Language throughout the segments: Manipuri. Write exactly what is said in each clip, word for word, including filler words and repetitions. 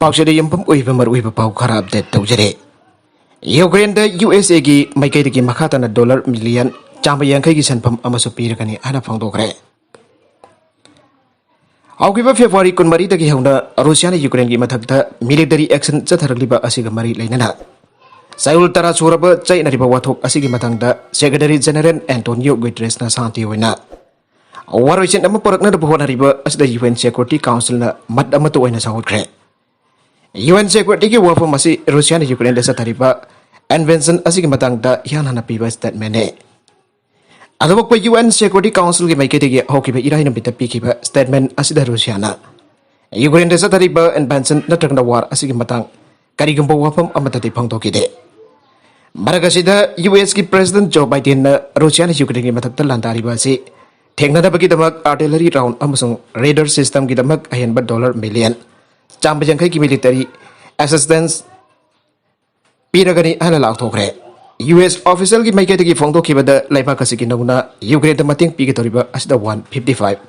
ꯄꯥꯎꯆꯦꯗ ꯌꯨꯝꯐꯝ ꯑꯣꯏꯕ ꯃꯔꯨꯑꯣꯏꯕ ꯄꯥꯎ ꯈꯔ ꯑꯞꯗꯦꯠ ꯇꯧꯖꯔꯦ꯫ ꯌꯨꯀ꯭ꯔꯦꯟꯗ ꯌꯨ ꯑꯦꯁ ꯑꯦꯒꯤ ꯃꯥꯏꯀꯩꯗꯒꯤ ꯃꯈꯥ ꯇꯥꯅ ꯗꯣꯂꯔ ꯃꯤꯂꯤꯌꯟ ꯆꯥꯝꯃ ꯌꯥꯡꯈꯩꯒꯤ ꯁꯦꯟꯐꯝ ꯑꯃꯁꯨ ꯄꯤꯔꯒꯅꯤ ꯍꯥꯏꯅ ꯐꯣꯡꯗꯣꯛꯈ꯭ꯔꯦ꯫ ꯍꯧꯈꯤꯕ ꯐꯦꯕ꯭ꯔꯨꯋꯥꯔꯤ ꯀꯨꯟꯃꯔꯤꯗꯒꯤ ꯍꯧꯅ ꯔꯨꯁꯤꯌꯥꯅ ꯌꯨꯀ꯭ꯔꯦꯟꯒꯤ ꯃꯊꯛꯇ ꯃꯤꯂꯤꯇꯔꯤ ꯑꯦꯛꯁꯟ ꯆꯠꯊꯔꯛꯂꯤꯕ ꯑꯁꯤꯒ ꯃꯔꯤ ꯂꯩꯅꯅ ꯆꯌꯣꯜ ꯇꯔꯥ ꯁꯨꯔꯕ ꯆꯩꯅꯔꯤꯕ ꯋꯥꯊꯣꯛ ꯑꯁꯤꯒꯤ ꯃꯇꯥꯡꯗ ꯁꯦꯀ꯭ꯔꯦꯇꯔꯤ ꯖꯦꯅꯔꯦꯜ ꯑꯦꯟꯇꯣꯅꯤꯌꯣ ꯒꯨꯇꯦꯔꯦꯁꯅ ꯁꯥꯟꯇꯤ ꯑꯣꯏꯅ ꯋꯥꯔꯣꯏꯁꯤꯟ ꯑꯃ ꯄꯨꯔꯛꯅꯕ ꯍꯣꯠꯅꯔꯤꯕ ꯑꯁꯤꯗ ꯌꯨ ꯑꯦꯟ ꯁꯦꯀ꯭ꯌꯨꯔꯤꯇꯤ ꯀꯥꯎꯟꯁꯤꯜꯅ ꯃꯠ ꯑꯃꯠꯇ ꯑꯣꯏꯅ ꯁꯧꯒꯠꯈ꯭ꯔꯦ꯫ ꯌꯨ ꯑꯦꯟ ꯁꯦꯀ꯭ꯌꯨꯔꯤꯇꯤꯒꯤ ꯋꯥꯐꯝ ꯑꯁꯤ ꯔꯨꯁꯤꯌꯥꯅ ꯌꯨꯀ꯭ꯔꯦꯟꯗ ꯆꯠꯊꯔꯤꯕ ꯏꯟꯚꯦꯟꯁꯟ ꯑꯁꯤꯒꯤ ꯃꯇꯥꯡꯗ ꯏꯍꯥꯟ ꯍꯥꯟꯅ ꯄꯤꯕ ꯁ꯭ꯇꯦꯠꯃꯦꯟꯅꯤ꯫ ꯑꯗꯨꯃꯛꯄ ꯌꯨ ꯑꯦꯟ ꯁꯦꯀ꯭ꯌꯨꯔꯤꯇꯤ ꯀꯥꯎꯟꯁꯤꯜꯒꯤ ꯃꯥꯏꯀꯩꯗꯒꯤ ꯍꯧꯈꯤꯕ ꯏꯔꯥꯏ ꯅꯨꯃꯤꯠꯇ ꯄꯤꯈꯤꯕ ꯁ꯭ꯇꯦꯠꯃꯦꯟ ꯑꯁꯤꯗ ꯔꯨꯁꯤꯌꯥꯅ ꯌꯨꯀ꯭ꯔꯦꯟꯗ ꯆꯠꯊꯔꯤꯕ ꯏꯟꯚꯦꯟꯁꯟ ꯅꯠꯇ꯭ꯔꯒꯅ ꯋꯥꯔ ꯑꯁꯤꯒꯤ ꯃꯇꯥꯡ ꯀꯔꯤꯒꯨꯝꯕ ꯋꯥꯐꯝ ꯑꯃꯠꯇꯗꯤ ꯐꯣꯡꯗꯣꯛꯈꯤꯗꯦ꯫ ꯃꯔꯛ ꯑꯁꯤꯗ ꯌꯨ ꯑꯦꯁꯀꯤ ꯄ꯭ꯔꯦꯁꯤꯗꯦꯟꯠ ꯖꯣ ꯕꯥꯏꯗꯦꯟꯅ ꯔꯨꯁꯤꯌꯥꯅ ꯌꯨꯀ꯭ꯔꯦꯟꯒꯤ ꯃꯊꯛꯇ ꯂꯥꯟꯗꯥꯔꯤꯕ ꯑꯁꯤ ꯊꯦꯡꯅꯅꯕꯒꯤꯗꯃꯛ ꯑꯥꯔꯇꯤꯂꯔꯤ ꯔꯥꯎꯟ ꯑꯃꯁꯨꯡ ꯔꯦꯗꯥꯔ ꯁꯤꯁꯇꯦꯝꯒꯤꯗꯃꯛ ꯑꯍꯦꯟꯕ ꯗꯣꯂꯔ ꯃꯤꯂꯤꯌꯟ ꯆꯥꯝꯃ ꯌꯥꯡꯈꯩꯒꯤ ꯃꯤꯂꯤꯇꯔꯤ ꯑꯦꯁꯤꯁꯇꯦꯟꯁ ꯄꯤꯔꯒꯅꯤ ꯍꯥꯏꯅ ꯂꯥꯎꯊꯣꯛꯈ꯭ꯔꯦ꯫ ꯌꯨ ꯑꯦꯁ ꯑꯣꯐꯤꯁꯤꯌꯦꯜꯒꯤ ꯃꯥꯏꯀꯩꯗꯒꯤ ꯐꯣꯡꯗꯣꯛꯈꯤꯕꯗ ꯂꯩꯕꯥꯛ ꯑꯁꯤꯒꯤ ꯅꯧꯅ ꯌꯨꯀ꯭ꯔꯦꯟꯗ ꯃꯇꯦꯡ ꯄꯤꯒꯗꯧꯔꯤꯕ ꯑꯁꯤꯗ one fifty five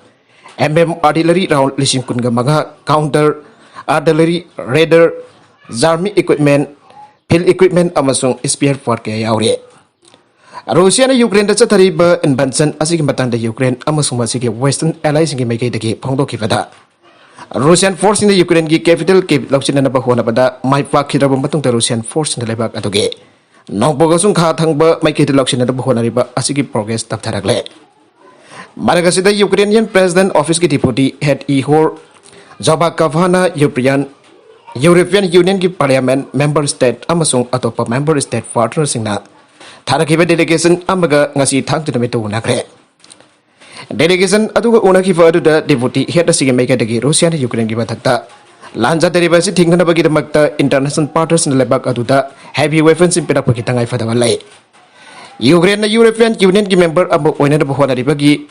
M M artillery round ꯂꯤꯁꯤꯡ ꯀꯨꯟꯒ ꯃꯉꯥ, ꯀꯥꯎꯟꯇꯔ ꯑꯥꯔꯇꯤꯂꯔꯤ ꯔꯦꯗꯥꯔ, ꯖꯥꯔꯃꯤ ꯏꯀ꯭ꯋꯤꯞꯃꯦꯟ, ꯐꯤꯜꯗ ꯏꯀ꯭ꯋꯤꯞꯃꯦꯟ ꯑꯃꯁꯨꯡ ꯁ꯭ꯄꯦꯌꯔ ꯄꯥꯔꯠ ꯀꯌꯥ ꯌꯥꯎꯔꯤ꯫ ꯔꯨꯁꯤꯌꯥꯅ ꯌꯨꯀ꯭ꯔꯦꯟꯗ ꯆꯠꯊꯔꯤꯕ ꯏꯟꯚꯦꯟꯁꯟ ꯑꯁꯤꯒꯤ ꯃꯇꯥꯡꯗ ꯌꯨꯀ꯭ꯔꯦꯟ ꯑꯃꯁꯨꯡ ꯃꯁꯤꯒꯤ ꯋꯦꯁꯇꯔꯟ ꯑꯦꯂꯥꯏꯁꯤꯡꯒꯤ ꯃꯥꯏꯀꯩꯗꯒꯤ ꯐꯣꯡꯗꯣꯛꯈꯤꯕꯗ, ꯔꯨꯁꯤꯌꯥꯟ ꯐꯣꯔꯁꯁꯤꯡꯅ ꯌꯨꯀ꯭ꯔꯦꯟꯒꯤ ꯀꯦꯄꯤꯇꯦꯜ ꯀꯤꯚ ꯂꯧꯁꯤꯟꯅꯅꯕ ꯍꯣꯠꯅꯕꯗ ꯃꯥꯏ ꯄꯥꯛꯈꯤꯗ꯭ꯔꯕ ꯃꯇꯨꯡꯗ ꯔꯨꯁꯤꯌꯥꯟ ꯐꯣꯔꯁꯁꯤꯡꯅ ꯂꯩꯕꯥꯛ ꯑꯗꯨꯒꯤ ꯅꯣꯡꯄꯣꯛ ꯑꯃꯁꯨꯡ ꯈꯥ ꯊꯪꯕ ꯃꯥꯏꯀꯩꯗ ꯂꯧꯁꯤꯟꯅꯅꯕ ꯍꯣꯠꯅꯔꯤꯕ ꯑꯁꯤꯒꯤ ꯄ꯭ꯔꯣꯒ꯭ꯔꯦꯁ ꯇꯞꯊꯔꯛꯂꯦ꯫ ꯃꯔꯛ ꯑꯁꯤꯗ ꯌꯨꯀ꯭ꯔꯦꯅꯤꯌꯟ ꯄ꯭ꯔꯦꯁꯤꯗꯦꯟꯠ ꯑꯣꯐꯤꯁꯀꯤ ꯗꯤꯄꯨꯇꯤ ꯍꯦꯗ ꯏꯍꯣꯔ ꯖꯣꯕꯥꯀꯥꯚꯥꯅ ꯌꯨꯀ꯭ꯔꯦꯟ, ꯌꯨꯔꯣꯄꯤꯌꯟ ꯌꯨꯅꯤꯌꯟꯒꯤ ꯄꯥꯔꯂꯤꯌꯥꯃꯦꯟꯠ ꯃꯦꯝꯕꯔ ꯁ꯭ꯇꯦꯠ ꯑꯃꯁꯨꯡ ꯑꯇꯣꯞꯄ ꯃꯦꯝꯕꯔ ꯁ꯭ꯇꯦꯠ ꯄꯥꯔꯠꯅꯔꯁꯤꯡꯅ ꯊꯥꯔꯛꯈꯤꯕ ꯗꯦꯂꯤꯒꯦꯁꯟ ꯑꯃꯒ ꯉꯁꯤ ꯊꯥꯡꯖ ꯅꯨꯃꯤꯠꯇ ꯎꯅꯈ꯭ꯔꯦ꯫ ꯗꯦꯂꯤꯒꯦꯁꯟ ꯑꯗꯨꯒ ꯎꯅꯈꯤꯕ ꯑꯗꯨꯗ ꯗꯤꯄꯨꯇꯤ ꯍꯦꯗ ꯑꯁꯤꯒꯤ ꯃꯥꯏꯀꯩꯗꯒꯤ ꯔꯨꯁꯤꯌꯥꯅ ꯌꯨꯀ꯭ꯔꯦꯟꯒꯤ ꯃꯊꯛꯇ ꯂꯥꯟ ꯆꯠꯊꯔꯤꯕ ꯑꯁꯤ ꯊꯤꯡꯅꯅꯕꯒꯤꯗꯃꯛꯇ ꯏꯟꯇꯔꯅꯦꯁꯅꯦꯜ ꯄꯥꯔꯠꯅꯔꯁꯤꯡꯅ ꯂꯩꯕꯥꯛ ꯑꯗꯨꯗ ꯍꯦꯚꯤ ꯋꯦꯄꯟꯁꯤꯡ ꯄꯤꯔꯛꯄꯒꯤ ꯇꯉꯥꯏ ꯐꯗꯕ ꯂꯩ꯫ ꯌꯨꯀ꯭ꯔꯦꯟꯅ ꯌꯨꯔꯣꯄꯤꯌꯟ ꯌꯨꯅꯤꯌꯟꯒꯤ ꯃꯦꯝꯕꯔ ꯑꯃ ꯑꯣꯏꯅꯅꯕ ꯍꯣꯠꯅꯔꯤꯕꯒꯤ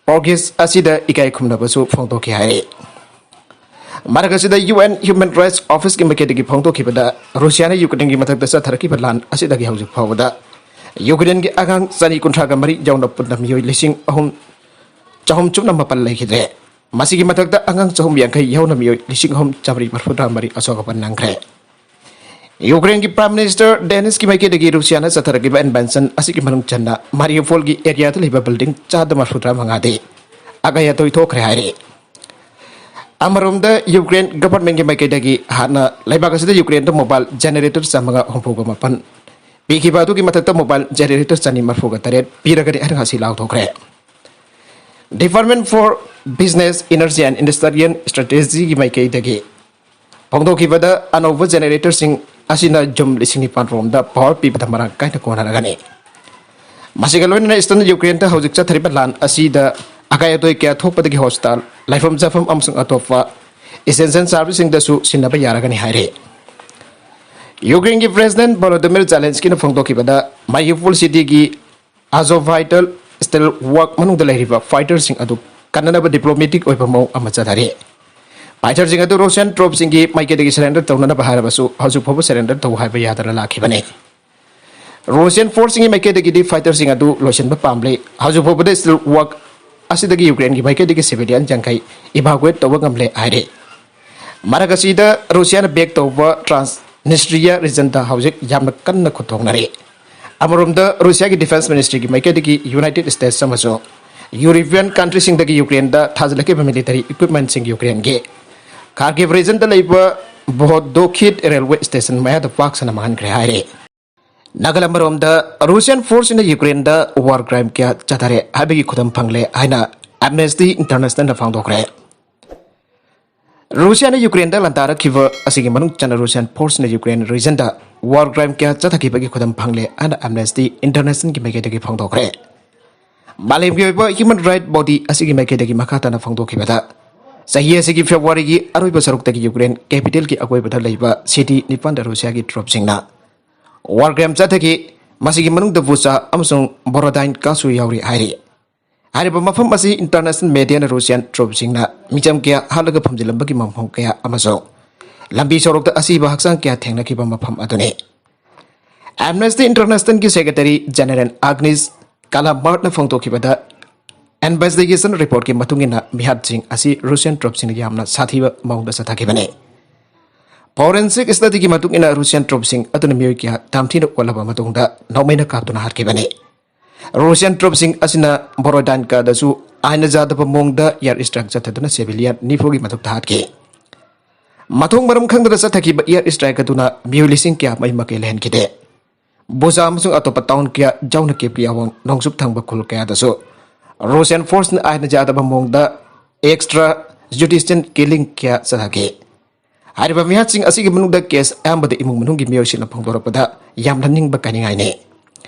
ꯄ꯭ꯔꯣꯒ꯭ꯔꯦꯁ ꯑꯁꯤꯗ ꯏꯀꯥꯏ ꯈꯨꯝꯅꯕꯁꯨ ꯐꯣꯡꯗꯣꯛꯈꯤ ꯍꯥꯏꯔꯤ꯫ ꯃꯔꯛ ꯑꯁꯤꯗ ꯌꯨ ꯑꯦꯟ ꯍ꯭ꯌꯨꯃꯦꯟ ꯔꯥꯏꯠꯁ ꯑꯣꯐꯤꯁꯀꯤ ꯃꯥꯏꯀꯩꯗꯒꯤ ꯐꯣꯡꯗꯣꯛꯈꯤꯕꯗ, ꯔꯨꯁꯤꯌꯥꯅ ꯌꯨꯀ꯭ꯔꯦꯟꯒꯤ ꯃꯊꯛꯇ ꯆꯠꯊꯔꯛꯈꯤꯕ ꯂꯥꯟ ꯑꯁꯤꯗꯒꯤ ꯍꯧꯖꯤꯛ ꯐꯥꯎꯕꯗ ꯌꯨꯀ꯭ꯔꯦꯟꯒꯤ ꯑꯉꯥꯡ ꯆꯅꯤ ꯀꯨꯟꯊ꯭ꯔꯥꯒ ꯃꯔꯤ ꯌꯥꯎꯅ ꯄꯨꯟꯅ ꯃꯤꯑꯣꯏ ꯂꯤꯁꯤꯡ ꯑꯍꯨꯝ ꯆꯍꯨꯝ ꯆꯨꯞꯅ ꯃꯥꯄꯜ ꯂꯩꯈꯤꯗ꯭ꯔꯦ꯫ ꯃꯁꯤꯒꯤ ꯃꯊꯛꯇ ꯑꯉꯥꯡ ꯆꯍꯨꯝ ꯌꯥꯡꯈꯩ ꯌꯥꯎꯅ ꯃꯤꯑꯣꯏ ꯂꯤꯁꯤꯡ ꯑꯍꯨꯝ ꯆꯥꯃꯔꯤ ꯃꯔꯤꯐꯨꯇꯔꯥ ꯃꯔꯤ ꯑꯁꯣꯛ ꯑꯄꯟ ꯅꯪꯈ꯭ꯔꯦ꯫ ꯌꯨꯀ꯭ꯔꯦꯟꯒꯤ Prime Minister ꯗꯦꯅꯤꯁꯀꯤ ꯃꯥꯏꯀꯩꯗꯒꯤ ꯔꯨꯁꯤꯌꯥꯅ ꯆꯠꯊꯔꯛꯂꯤꯕ invasion ꯑꯁꯤꯒꯤ ꯃꯅꯨꯡ ꯆꯟꯅ ꯃꯥꯔꯤꯌꯨꯄꯣꯜꯒꯤ areaꯗ ꯂꯩꯕ building ꯆꯥꯗ ꯃꯔꯤꯐꯨꯇꯔꯥ ꯃꯉꯥꯗꯤ ꯑꯀꯥꯏ ꯑꯇꯣꯏ ꯊꯣꯛꯈ꯭ꯔꯦ ꯍꯥꯏꯔꯤ꯫ ꯑꯃꯔꯣꯝꯗ ꯌꯨꯀ꯭ꯔꯦꯟ governmentꯀꯤ ꯃꯥꯏꯀꯩꯗꯒꯤ ꯍꯥꯟꯅ ꯂꯩꯕꯥꯛ ꯑꯁꯤꯗ ꯌꯨꯀ꯭ꯔꯦꯟꯗ mobile generator ꯆꯥꯝꯃꯉꯥ ꯍꯨꯝꯐꯨꯒ ꯃꯥꯄꯟ ꯄꯤꯈꯤꯕ ꯑꯗꯨꯒꯤ ꯃꯊꯛꯇ mobile generator ꯆꯅꯤ ꯃꯔꯤꯐꯨꯒ ꯇꯔꯦꯠ ꯄꯤꯔꯒꯅꯤ ꯍꯥꯏꯅ ꯉꯁꯤ ꯂꯥꯎꯊꯣꯛꯈ꯭ꯔꯦ꯫ Department for Business, Energy and Industrial Strategyꯒꯤ ꯃꯥꯏꯀꯩꯗꯒꯤ ꯐꯣꯡꯗꯣꯛꯈꯤꯕꯗ ꯑꯅꯧꯕ generatorꯁꯤꯡ ꯑꯁꯤꯅ ꯌꯨꯝ ꯂꯤꯁꯤꯡ ꯅꯤꯄꯥꯟ ꯔꯣꯝꯗ power ꯄꯤꯕꯗ ꯃꯔꯥꯡ ꯀꯥꯏꯅ ꯀꯣꯟꯅꯔꯒꯅꯤ꯫ ꯃꯁꯤꯒ ꯂꯣꯏꯅꯅ Eastern Ukraineꯗ ꯍꯧꯖꯤꯛ ꯆꯠꯊꯔꯤꯕ ꯂꯥꯟ ꯑꯁꯤꯗ ꯑꯀꯥꯏ ꯑꯇꯣꯏ ꯀꯌꯥ ꯊꯣꯛꯄꯗꯒꯤ hospital, ꯂꯥꯏꯐꯝ ꯆꯥꯐꯝ ꯑꯃꯁꯨꯡ ꯑꯇꯣꯞꯄ essential serviceꯁꯤꯡꯗꯁꯨ ꯁꯤꯟꯅꯕ ꯌꯥꯔꯒꯅꯤ ꯍꯥꯏꯔꯤ꯫ ꯌꯨꯀ꯭ꯔꯦꯟꯒꯤ President Volodymyr Zelenskyꯅ ꯐꯣꯡꯗꯣꯛꯈꯤꯕꯗ Mariupol cityꯒꯤ Azovstal steelwork ꯃꯅꯨꯡꯗ ꯂꯩꯔꯤꯕ fighterꯁꯤꯡ ꯑꯗꯨ ꯀꯟꯅꯅꯕ diplomatic ꯑꯣꯏꯕ ꯃꯑꯣꯡ ꯑꯃ ꯆꯠꯊꯔꯤ꯫ Fighterꯁꯤꯡ ꯑꯗꯨ Russian troopꯁꯤꯡꯒꯤ ꯃꯥꯏꯀꯩꯗꯒꯤ surrender ꯇꯧꯅꯅꯕ ꯍꯥꯏꯔꯕꯁꯨ ꯍꯧꯖꯤꯛ ꯐꯥꯎꯕ surrender ꯇꯧ ꯍꯥꯏꯕ ꯌꯥꯗꯅ ꯂꯥꯛꯈꯤꯕꯅꯤ꯫ Russian forceꯁꯤꯡꯒꯤ ꯃꯥꯏꯀꯩꯗꯒꯤꯗꯤ fighterꯁꯤꯡ ꯑꯗꯨ ꯂꯣꯏꯁꯤꯟꯕ ꯄꯥꯝꯂꯤ꯫ ꯍꯧꯖꯤꯛ ꯐꯥꯎꯕꯗ steelwork ꯑꯁꯤꯗꯒꯤ ꯌꯨꯀ꯭ꯔꯦꯟꯒꯤ ꯃꯥꯏꯀꯩꯗꯒꯤ civilian ꯌꯥꯡꯈꯩ evacuate ꯇꯧꯕ ꯉꯝꯂꯦ ꯍꯥꯏꯔꯤ꯫ ꯃꯔꯛ ꯑꯁꯤꯗ ꯔꯨꯁꯤꯌꯥꯅ back ꯇꯧꯕ Transnistria regionꯗ ꯍꯧꯖꯤꯛ ꯌꯥꯝꯅ ꯀꯟꯅ ꯈꯨꯠꯊꯣꯛꯅꯔꯤ꯫ ꯑꯃꯔꯣꯝꯗ ꯔꯨꯁꯤꯌꯥꯒꯤ Defence Ministryꯒꯤ ꯃꯥꯏꯀꯩꯗꯒꯤ United States ꯑꯃꯁꯨꯡ European countryꯁꯤꯡꯗꯒꯤ ꯌꯨꯀ꯭ꯔꯦꯟꯗ ꯊꯥꯖꯤꯜꯂꯛꯈꯤꯕ military equipmentꯁꯤꯡ ꯌꯨꯀ꯭ꯔꯦꯟꯒꯤ Kharkiv regionꯗ ꯂꯩꯕ Vodokhit railway station ꯃꯌꯥꯗ ꯄꯥꯛ ꯁꯟꯅ ꯃꯥꯡꯍꯟꯈ꯭ꯔꯦ ꯍꯥꯏꯔꯤ꯫ ꯅꯥꯒꯜ ꯑꯃꯔꯣꯝꯗ Russian forceꯁꯤꯡꯅ ꯌꯨꯀ꯭ꯔꯦꯟꯗ war crime ꯀꯌꯥ ꯆꯠꯊꯔꯦ ꯍꯥꯏꯕꯒꯤ ꯈꯨꯗꯝ ꯐꯪꯂꯦ ꯍꯥꯏꯅ Amnesty Internationalꯅ ꯐꯣꯡꯗꯣꯛꯈ꯭ꯔꯦ꯫ ꯔꯨꯁꯤꯌꯥꯅ ꯌꯨꯀ꯭ꯔꯦꯟꯗ ꯂꯥꯟꯗꯥꯔꯛꯈꯤꯕ ꯑꯁꯤꯒꯤ ꯃꯅꯨꯡ ꯆꯟꯅ Russian forceꯅ Ukraine regionꯗ war crime ꯀꯌꯥ ꯆꯠꯊꯈꯤꯕꯒꯤ ꯈꯨꯗꯝ ꯐꯪꯂꯦ ꯍꯥꯏꯅ Amnesty Internationalꯒꯤ ꯃꯥꯏꯀꯩꯗꯒꯤ ꯐꯣꯡꯗꯣꯛꯈ꯭ꯔꯦ꯫ ꯃꯥꯂꯦꯝꯒꯤ ꯑꯣꯏꯕ human right body ꯑꯁꯤꯒꯤ ꯃꯥꯏꯀꯩꯗꯒꯤ ꯃꯈꯥ ꯇꯥꯅ ꯐꯣꯡꯗꯣꯛꯈꯤꯕꯗ, ꯆꯍꯤ ꯑꯁꯤꯒꯤ Februaryꯒꯤ ꯑꯔꯣꯏꯕ ꯁꯔꯨꯛꯇꯒꯤ Ukraine capitalꯒꯤ ꯑꯀꯣꯏꯕꯗ ꯂꯩꯕ city ꯅꯤꯄꯥꯟꯗ ꯔꯨꯁꯤꯌꯥꯒꯤ troopꯁꯤꯡꯅ war crime ꯆꯠꯊꯈꯤ꯫ ꯃꯁꯤꯒꯤ ꯃꯅꯨꯡꯗ Bucha ꯑꯃꯁꯨꯡ Borodyankaꯁꯨ ꯌꯥꯎꯔꯤ ꯍꯥꯏꯔꯤ꯫ ꯍꯥꯏꯔꯤꯕ ꯃꯐꯝ ꯑꯁꯤ international mediaꯅ Russian troopꯁꯤꯡꯅ ꯃꯤꯆꯝ ꯀꯌꯥ ꯍꯥꯠꯂꯒ ꯐꯝꯖꯤꯜꯂꯝꯕꯒꯤ ꯃꯐꯝ ꯀꯌꯥ ꯑꯃꯁꯨꯡ ꯂꯝꯕꯤ ꯁꯣꯔꯣꯛꯇ ꯑꯁꯤꯕ ꯍꯛꯆꯥꯡ ꯀꯌꯥ ꯊꯦꯡꯅꯈꯤꯕ ꯃꯐꯝ ꯑꯗꯨꯅꯤ꯫ Amnesty Internationalꯒꯤ Secretary General Agnes Callamardꯅ ꯐꯣꯡꯗꯣꯛꯈꯤꯕꯗ, Investigation reportꯀꯤ ꯃꯇꯨꯡ ꯏꯟꯅ ꯃꯤꯍꯥꯠꯁꯤꯡ ꯑꯁꯤ Russian troopꯁꯤꯡꯅ ꯌꯥꯝꯅ ꯁꯥꯊꯤꯕ ꯃꯑꯣꯡꯗ ꯆꯠꯊꯈꯤꯕꯅꯤ꯫ Forensic studyꯒꯤ ꯃꯇꯨꯡ ꯏꯟꯅ Russian troopꯁꯤꯡ ꯑꯗꯨꯅ ꯃꯤꯑꯣꯏ ꯀꯌꯥ ꯇꯝꯊꯤꯅ ꯑꯣꯠꯂꯕ ꯃꯇꯨꯡꯗ ꯅꯣꯡꯃꯩꯅ ꯀꯥꯞꯇꯨꯅ ꯍꯥꯠꯈꯤꯕꯅꯤ꯫ Russian troopꯁꯤꯡ ꯑꯁꯤꯅ Borodyankaꯗꯁꯨ ꯑꯥꯏꯟꯅ ꯌꯥꯗꯕ ꯃꯑꯣꯡꯗ air strike ꯆꯠꯊꯗꯨꯅ civilian ꯅꯤꯐꯨꯒꯤ ꯃꯊꯛꯇ ꯍꯥꯠꯈꯤ꯫ ꯃꯊꯣꯡ ꯃꯔꯝ ꯈꯪꯗꯅ ꯆꯠꯊꯈꯤꯕ air strike ꯑꯗꯨꯅ ꯃꯤꯑꯣꯏ ꯂꯤꯁꯤꯡ ꯀꯌꯥ ꯃꯩ ꯃꯀꯩ ꯂꯩꯍꯟꯈꯤꯗꯦ꯫ Bucha ꯑꯃꯁꯨꯡ ꯑꯇꯣꯞꯄ town ꯀꯌꯥ ꯌꯥꯎꯅ Kyivꯀꯤ ꯑꯋꯥꯡ ꯅꯣꯡꯆꯨꯞ ꯊꯪꯕ ꯈꯨꯜ ꯀꯌꯥꯗꯁꯨ Russian forceꯅ ꯑꯥꯏꯟꯅ ꯌꯥꯗꯕ ꯃꯑꯣꯡꯗ extra judicial killing ꯀꯌꯥ ꯆꯠꯊꯈꯤ꯫ ꯍꯥꯏꯔꯤꯕ ꯃꯤꯍꯥꯠꯁꯤꯡ ꯑꯁꯤꯒꯤ ꯃꯅꯨꯡꯗ case ꯑꯌꯥꯝꯕꯗ ꯏꯃꯨꯡ ꯃꯅꯨꯡꯒꯤ ꯃꯤꯑꯣꯏꯁꯤꯡꯅ ꯐꯣꯡꯗꯣꯔꯛꯄꯗ ꯌꯥꯝꯅ ꯅꯤꯡꯕ ꯀꯥꯏꯅꯤꯡꯉꯥꯏꯅꯤ꯫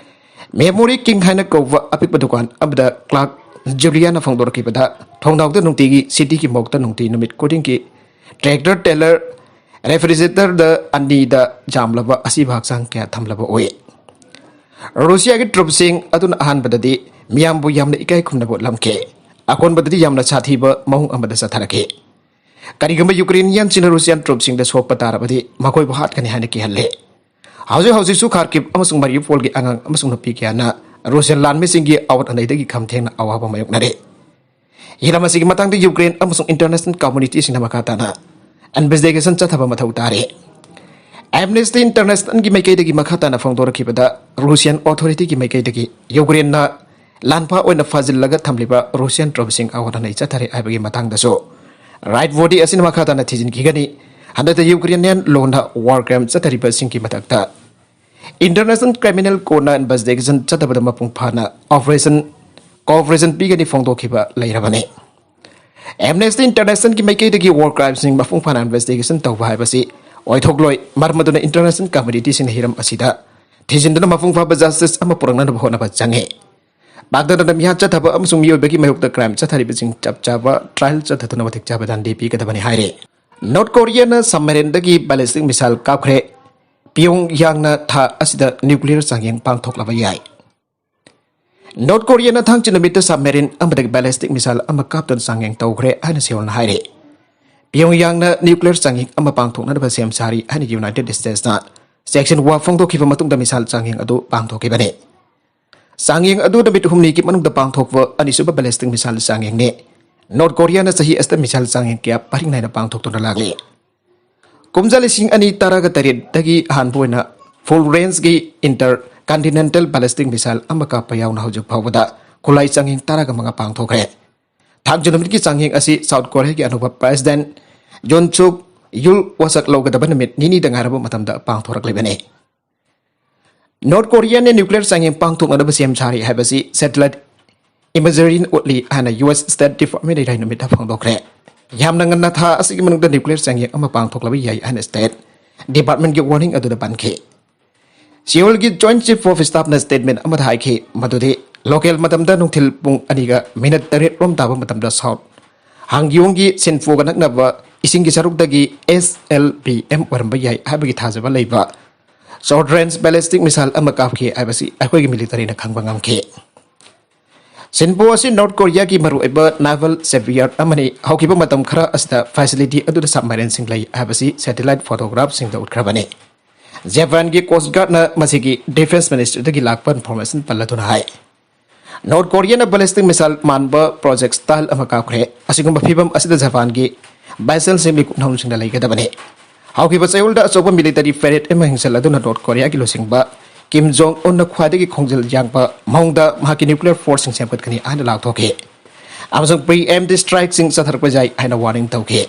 Memory King ꯍꯥꯏꯅ ꯀꯧꯕ ꯑꯄꯤꯛꯄ ꯗꯨꯀꯥꯟ ꯑꯃꯗ clerk Juliaꯅ ꯐꯣꯡꯗꯣꯔꯛꯈꯤꯕꯗ, ꯊꯣꯡꯅꯥꯎꯗ ꯅꯨꯡꯇꯤꯒꯤ cityꯒꯤ ꯃꯑꯣꯡꯗ ꯅꯨꯡꯇꯤ ꯅꯨꯃꯤꯠ ꯈꯨꯗꯤꯡꯒꯤ tractor trailer, refrigeratorꯗ ꯑꯅꯤꯗ ꯌꯥꯝꯂꯕ ꯑꯁꯤꯕ ꯍꯛꯆꯥꯡ ꯀꯌꯥ ꯊꯝꯂꯕ ꯎꯏ꯫ Russiaꯒꯤ troopꯁꯤꯡ ꯑꯗꯨꯅ ꯑꯍꯥꯟꯕꯗꯗꯤ ꯃꯤꯌꯥꯝꯕꯨ ꯌꯥꯝꯅ ꯏꯀꯥꯏ ꯈꯨꯝꯅꯕ ꯎꯠꯂꯝꯈꯤ꯫ ꯑꯀꯣꯟꯕꯗꯗꯤ ꯌꯥꯝꯅ ꯁꯥꯊꯤꯕ ꯃꯑꯣꯡ ꯑꯃꯗ ꯆꯠꯊꯔꯛꯈꯤ꯫ ꯀꯔꯤꯒꯨꯝꯕ Ukrainianꯁꯤꯡꯅ Russian troopꯁꯤꯡꯗ ꯁꯣꯛꯄ ꯇꯥꯔꯕꯗꯤ ꯃꯈꯣꯏꯕꯨ ꯍꯥꯠꯀꯅꯤ ꯍꯥꯏꯅ ꯀꯤꯍꯜꯂꯤ꯫ ꯍꯧꯖꯤꯛ ꯍꯧꯖꯤꯛꯁꯨ Kharkiv ꯑꯃꯁꯨꯡ Mariupolꯒꯤ ꯑꯉꯥꯡ ꯑꯃꯁꯨꯡ ꯅꯨꯄꯤ ꯀꯌꯥꯅ Russian ꯂꯥꯟꯃꯤꯁꯤꯡꯒꯤ ꯑꯋꯥꯠ ꯑꯅꯩꯗꯒꯤ ꯈꯝ ꯊꯦꯡꯅ ꯑꯋꯥꯕ ꯃꯥꯌꯣꯛꯅꯔꯤ꯫ ꯍꯤꯔꯝ ꯑꯁꯤꯒꯤ ꯃꯇꯥꯡꯗ Ukraine ꯑꯃꯁꯨꯡ international communityꯁꯤꯡꯅ ꯃꯈꯥ ꯇꯥꯅ investigation ꯆꯠꯊꯕ ꯃꯊꯧ ꯇꯥꯔꯤ꯫ Amnesty Internationalꯒꯤ ꯃꯥꯏꯀꯩꯗꯒꯤ ꯃꯈꯥ ꯇꯥꯅ ꯐꯣꯡꯗꯣꯔꯛꯈꯤꯕꯗ, Russian authorityꯒꯤ ꯃꯥꯏꯀꯩꯗꯒꯤ Ukraineꯅ ꯂꯥꯟꯐꯥ ꯑꯣꯏꯅ ꯐꯥꯖꯤꯜꯂꯒ ꯊꯝꯂꯤꯕ Russian troopꯁꯤꯡ ꯑꯋꯥꯠ ꯑꯅꯩ ꯆꯠꯊꯔꯦ ꯍꯥꯏꯕꯒꯤ ꯃꯇꯥꯡꯗꯁꯨ right body ꯑꯁꯤꯅ ꯃꯈꯥ ꯇꯥꯅ ꯊꯤꯖꯤꯟꯈꯤꯒꯅꯤ꯫ ꯍꯟꯗꯛꯇ Ukrainian ꯂꯣꯟꯅ war crime ꯆꯠꯊꯔꯤꯕꯁꯤꯡꯒꯤ ꯃꯊꯛꯇ International Criminal Courtꯅ investigation ꯆꯠꯊꯕꯗ ꯃꯄꯨꯡ ꯐꯥꯅ operation cooperation ꯄꯤꯒꯅꯤ ꯐꯣꯡꯗꯣꯛꯈꯤꯕ ꯂꯩꯔꯕꯅꯤ꯫ Amnesty Internationalꯒꯤ ꯃꯥꯏꯀꯩꯗꯒꯤ war crimeꯁꯤꯡ ꯃꯄꯨꯡ ꯐꯥꯅ investigation ꯇꯧꯕ ꯍꯥꯏꯕꯁꯤ ꯑꯣꯏꯊꯣꯛꯂꯣꯏ꯫ ꯃꯔꯝ ꯑꯗꯨꯅ international communityꯁꯤꯡꯅ ꯍꯤꯔꯝ ꯑꯁꯤꯗ ꯊꯤꯖꯤꯟꯗꯨꯅ ꯃꯄꯨꯡ ꯐꯥꯕ justice ꯑꯃ ꯄꯨꯔꯛꯅꯕ ꯍꯣꯠꯅꯕ ꯆꯪꯏ꯫ ꯄꯥꯛꯇꯅꯅ ꯃꯤꯍꯥꯠ ꯆꯠꯊꯕ ꯑꯃꯁꯨꯡ ꯃꯤꯑꯣꯏꯕꯒꯤ ꯃꯥꯌꯣꯛꯇ crime ꯆꯠꯊꯔꯤꯕꯁꯤꯡ ꯆꯞ ꯆꯥꯕ trial ꯆꯠꯊꯗꯨꯅ ꯃꯇꯤꯛ ꯆꯥꯕ ꯗꯟꯗꯤ ꯄꯤꯒꯗꯕꯅꯤ ꯍꯥꯏꯔꯤ꯫ North Koreaꯅ submarineꯗꯒꯤ ballistic missile ꯀꯥꯞꯈ꯭ꯔꯦ꯫ Pyongyangꯅ ꯊꯥ ꯑꯁꯤꯗ nuclear ꯆꯥꯡꯌꯦꯡ ꯄꯥꯡꯊꯣꯛꯂꯕ ꯌꯥꯏ꯫ North Koreaꯅ ꯊꯥꯡꯖ ꯅꯨꯃꯤꯠꯇ submarine ꯑꯃꯗꯒꯤ ballistic missile ꯑꯃ ꯀꯥꯞꯇꯨꯅ ꯆꯥꯡꯌꯦꯡ ꯇꯧꯈ꯭ꯔꯦ ꯍꯥꯏꯅ Seoulꯅ ꯍꯥꯏꯔꯤ꯫ Pyongyangꯅ nuclear ꯆꯥꯡꯌꯦꯡ ꯑꯃ ꯄꯥꯡꯊꯣꯛꯅꯅꯕ ꯁꯦꯝ ꯁꯥꯔꯤ ꯍꯥꯏꯅ United Statesꯅ ꯆꯦꯛꯁꯤꯟ ꯋꯥ ꯐꯣꯡꯗꯣꯛꯈꯤꯕ ꯃꯇꯨꯡꯗ missile ꯆꯥꯡꯌꯦꯡ ꯑꯗꯨ ꯄꯥꯡꯊꯣꯛꯈꯤꯕꯅꯤ꯫ ꯆꯥꯡꯌꯦꯡ ꯑꯗꯨ ꯅꯨꯃꯤꯠ ꯍꯨꯝꯅꯤꯒꯤ ꯃꯅꯨꯡꯗ ꯄꯥꯡꯊꯣꯛꯄ ꯑꯅꯤꯁꯨꯕ ballistic missile ꯆꯥꯡꯌꯦꯡꯅꯤ꯫ ꯅꯣꯔꯠ ꯀꯣꯔꯤꯌꯥꯅ ꯆꯍꯤ ꯑꯁꯤꯗ missile ꯆꯥꯡꯌꯦꯡ ꯀꯌꯥ ꯄꯔꯤꯡ ꯅꯥꯏꯅ ꯄꯥꯡꯊꯣꯛꯇꯨꯅ ꯂꯥꯛꯂꯤ꯫ ꯀꯨꯝꯖꯥ ꯂꯤꯁꯤꯡ ꯑꯅꯤ ꯇꯔꯥꯒ ꯇꯔꯦꯠꯇꯒꯤ ꯑꯍꯥꯟꯕ ꯑꯣꯏꯅ full range ꯒꯤ intercontinental ballistic missile ꯑꯃ ꯀꯥꯞꯄ ꯌꯥꯎꯅ ꯍꯧꯖꯤꯛ ꯐꯥꯎꯕꯗ ꯈꯨꯠꯂꯥꯏ ꯆꯥꯡꯌꯦꯡ ꯇꯔꯥꯒ ꯃꯉꯥ ꯄꯥꯡꯊꯣꯛꯈ꯭ꯔꯦ꯫ ꯊꯥꯡꯖ ꯅꯨꯃꯤꯠꯀꯤ ꯆꯥꯡꯌꯦꯡ ꯑꯁꯤ ꯁꯥꯎꯠ ꯀꯣꯔꯤꯌꯥꯒꯤ ꯑꯅꯧꯕ president ꯌꯨꯟ ꯁꯨꯛ ꯌꯨꯜ ꯋꯥꯁꯛ ꯂꯧꯒꯗꯕ ꯅꯨꯃꯤꯠ ꯅꯤꯅꯤꯗ ꯉꯥꯏꯔꯕ ꯃꯇꯝꯗ ꯄꯥꯡꯊꯣꯔꯛꯂꯤꯕꯅꯤ꯫ ꯅꯣꯔꯠ ꯀꯣꯔꯤꯌꯥꯅ nuclear ꯆꯥꯡꯌꯦꯡ ꯄꯥꯡꯊꯣꯛꯅꯅꯕ ꯁꯦꯝ ꯁꯥꯔꯤ ꯍꯥꯏꯕꯁꯤ satellite imagery ꯎꯠꯂꯤ ꯍꯥꯏꯅ U S State Department ꯏꯔꯥꯏ ꯅꯨꯃꯤꯠꯇ ꯐꯣꯡꯗꯣꯛꯈ꯭ꯔꯦ꯫ ꯌꯥꯝꯅ ꯉꯟꯅ ꯊꯥ ꯑꯁꯤꯒꯤ ꯃꯅꯨꯡꯗ nuclear ꯆꯥꯡꯌꯦꯡ ꯑꯃ ꯄꯥꯡꯊꯣꯛꯂꯕ ꯌꯥꯏ ꯍꯥꯏꯅ State Department ꯀꯤ warning ꯑꯗꯨꯗ ꯄꯟꯈꯤ꯫ ꯁꯤꯑꯣꯜꯒꯤ Joint Chief of Staff ꯅ statement ꯑꯃꯗ ꯍꯥꯏꯈꯤ ꯃꯗꯨꯗꯤ local ꯃꯇꯝꯗ ꯅꯨꯡꯊꯤꯜ ꯄꯨꯡ ꯑꯅꯤꯒ minute ꯇꯔꯦꯠ ꯔꯣꯝ ꯇꯥꯕ ꯃꯇꯝꯗ ꯁꯥꯎꯠ ꯍꯥꯡꯒꯤꯌꯣꯡꯒꯤ ꯁꯤꯟꯐꯣꯒ ꯅꯛꯅꯕ ꯏꯁꯤꯡꯒꯤ ꯁꯔꯨꯛꯇꯒꯤ S L B M ꯑꯣꯏꯔꯝꯕ ꯌꯥꯏ ꯍꯥꯏꯕꯒꯤ ꯊꯥꯖꯕ ꯂꯩꯕ short range ballistic missile ꯑꯃ ꯀꯥꯞꯈꯤ ꯍꯥꯏꯕꯁꯤ ꯑꯩꯈꯣꯏꯒꯤ military ꯅ ꯈꯪꯕ ꯉꯝꯈꯤ꯫ ꯁꯤꯟꯐꯣ ꯑꯁꯤ ꯅꯣꯔꯠ ꯀꯣꯔꯤꯌꯥꯒꯤ ꯃꯔꯨꯑꯣꯏꯕ naval shipyard ꯑꯃꯅꯤ꯫ ꯍꯧꯈꯤꯕ ꯃꯇꯝ ꯈꯔ ꯑꯁꯤꯗ facility ꯑꯗꯨꯗ submarine ꯁꯤꯡ ꯂꯩ ꯍꯥꯏꯕꯁꯤ satellite photograph ꯁꯤꯡꯗ ꯎꯠꯈ꯭ꯔꯕꯅꯤ꯫ ꯖꯄꯥꯟꯒꯤ Coast Guard ꯅ ꯃꯁꯤꯒꯤ Defence Ministry ꯗꯒꯤ ꯂꯥꯛꯄ information ꯄꯜꯂꯗꯨꯅ ꯍꯥꯏ, ꯅꯣꯔꯠ ꯀꯣꯔꯤꯌꯥꯅ ballistic missile ꯃꯥꯟꯕ projectile ꯑꯃ ꯀꯥꯞꯈ꯭ꯔꯦ꯫ ꯑꯁꯤꯒꯨꯝꯕ ꯐꯤꯚꯝ ꯑꯁꯤꯗ ꯖꯄꯥꯟꯒꯤ vessel ꯁꯤꯡ ꯃꯤꯀꯨꯞ ꯅꯍꯨꯝꯁꯤꯡꯗ ꯂꯩꯒꯗꯕꯅꯤ꯫ ꯍꯧꯈꯤꯕ ꯆꯌꯣꯜꯗ ꯑꯆꯧꯕ military parade ꯑꯃ ꯍꯦꯟꯁꯜꯂꯗꯨꯅ ꯅꯣꯔꯠ ꯀꯣꯔꯤꯌꯥꯒꯤ ꯂꯨꯆꯤꯡꯕ ꯀꯤꯝ ꯖꯣꯡ ꯎꯟꯅ ꯈ꯭ꯋꯥꯏꯗꯒꯤ ꯈꯣꯡꯖꯦꯜ ꯌꯥꯡꯕ ꯃꯑꯣꯡꯗ ꯃꯍꯥꯛꯀꯤ nuclear force ꯁꯤꯡ ꯁꯦꯝꯒꯠꯀꯅꯤ ꯍꯥꯏꯅ ꯂꯥꯎꯊꯣꯛꯈꯤ ꯑꯃꯁꯨꯡ preemptive strike ꯁꯤꯡ ꯆꯠꯊꯔꯛꯄ ꯌꯥꯏ ꯍꯥꯏꯅ warning ꯇꯧꯈꯤ꯫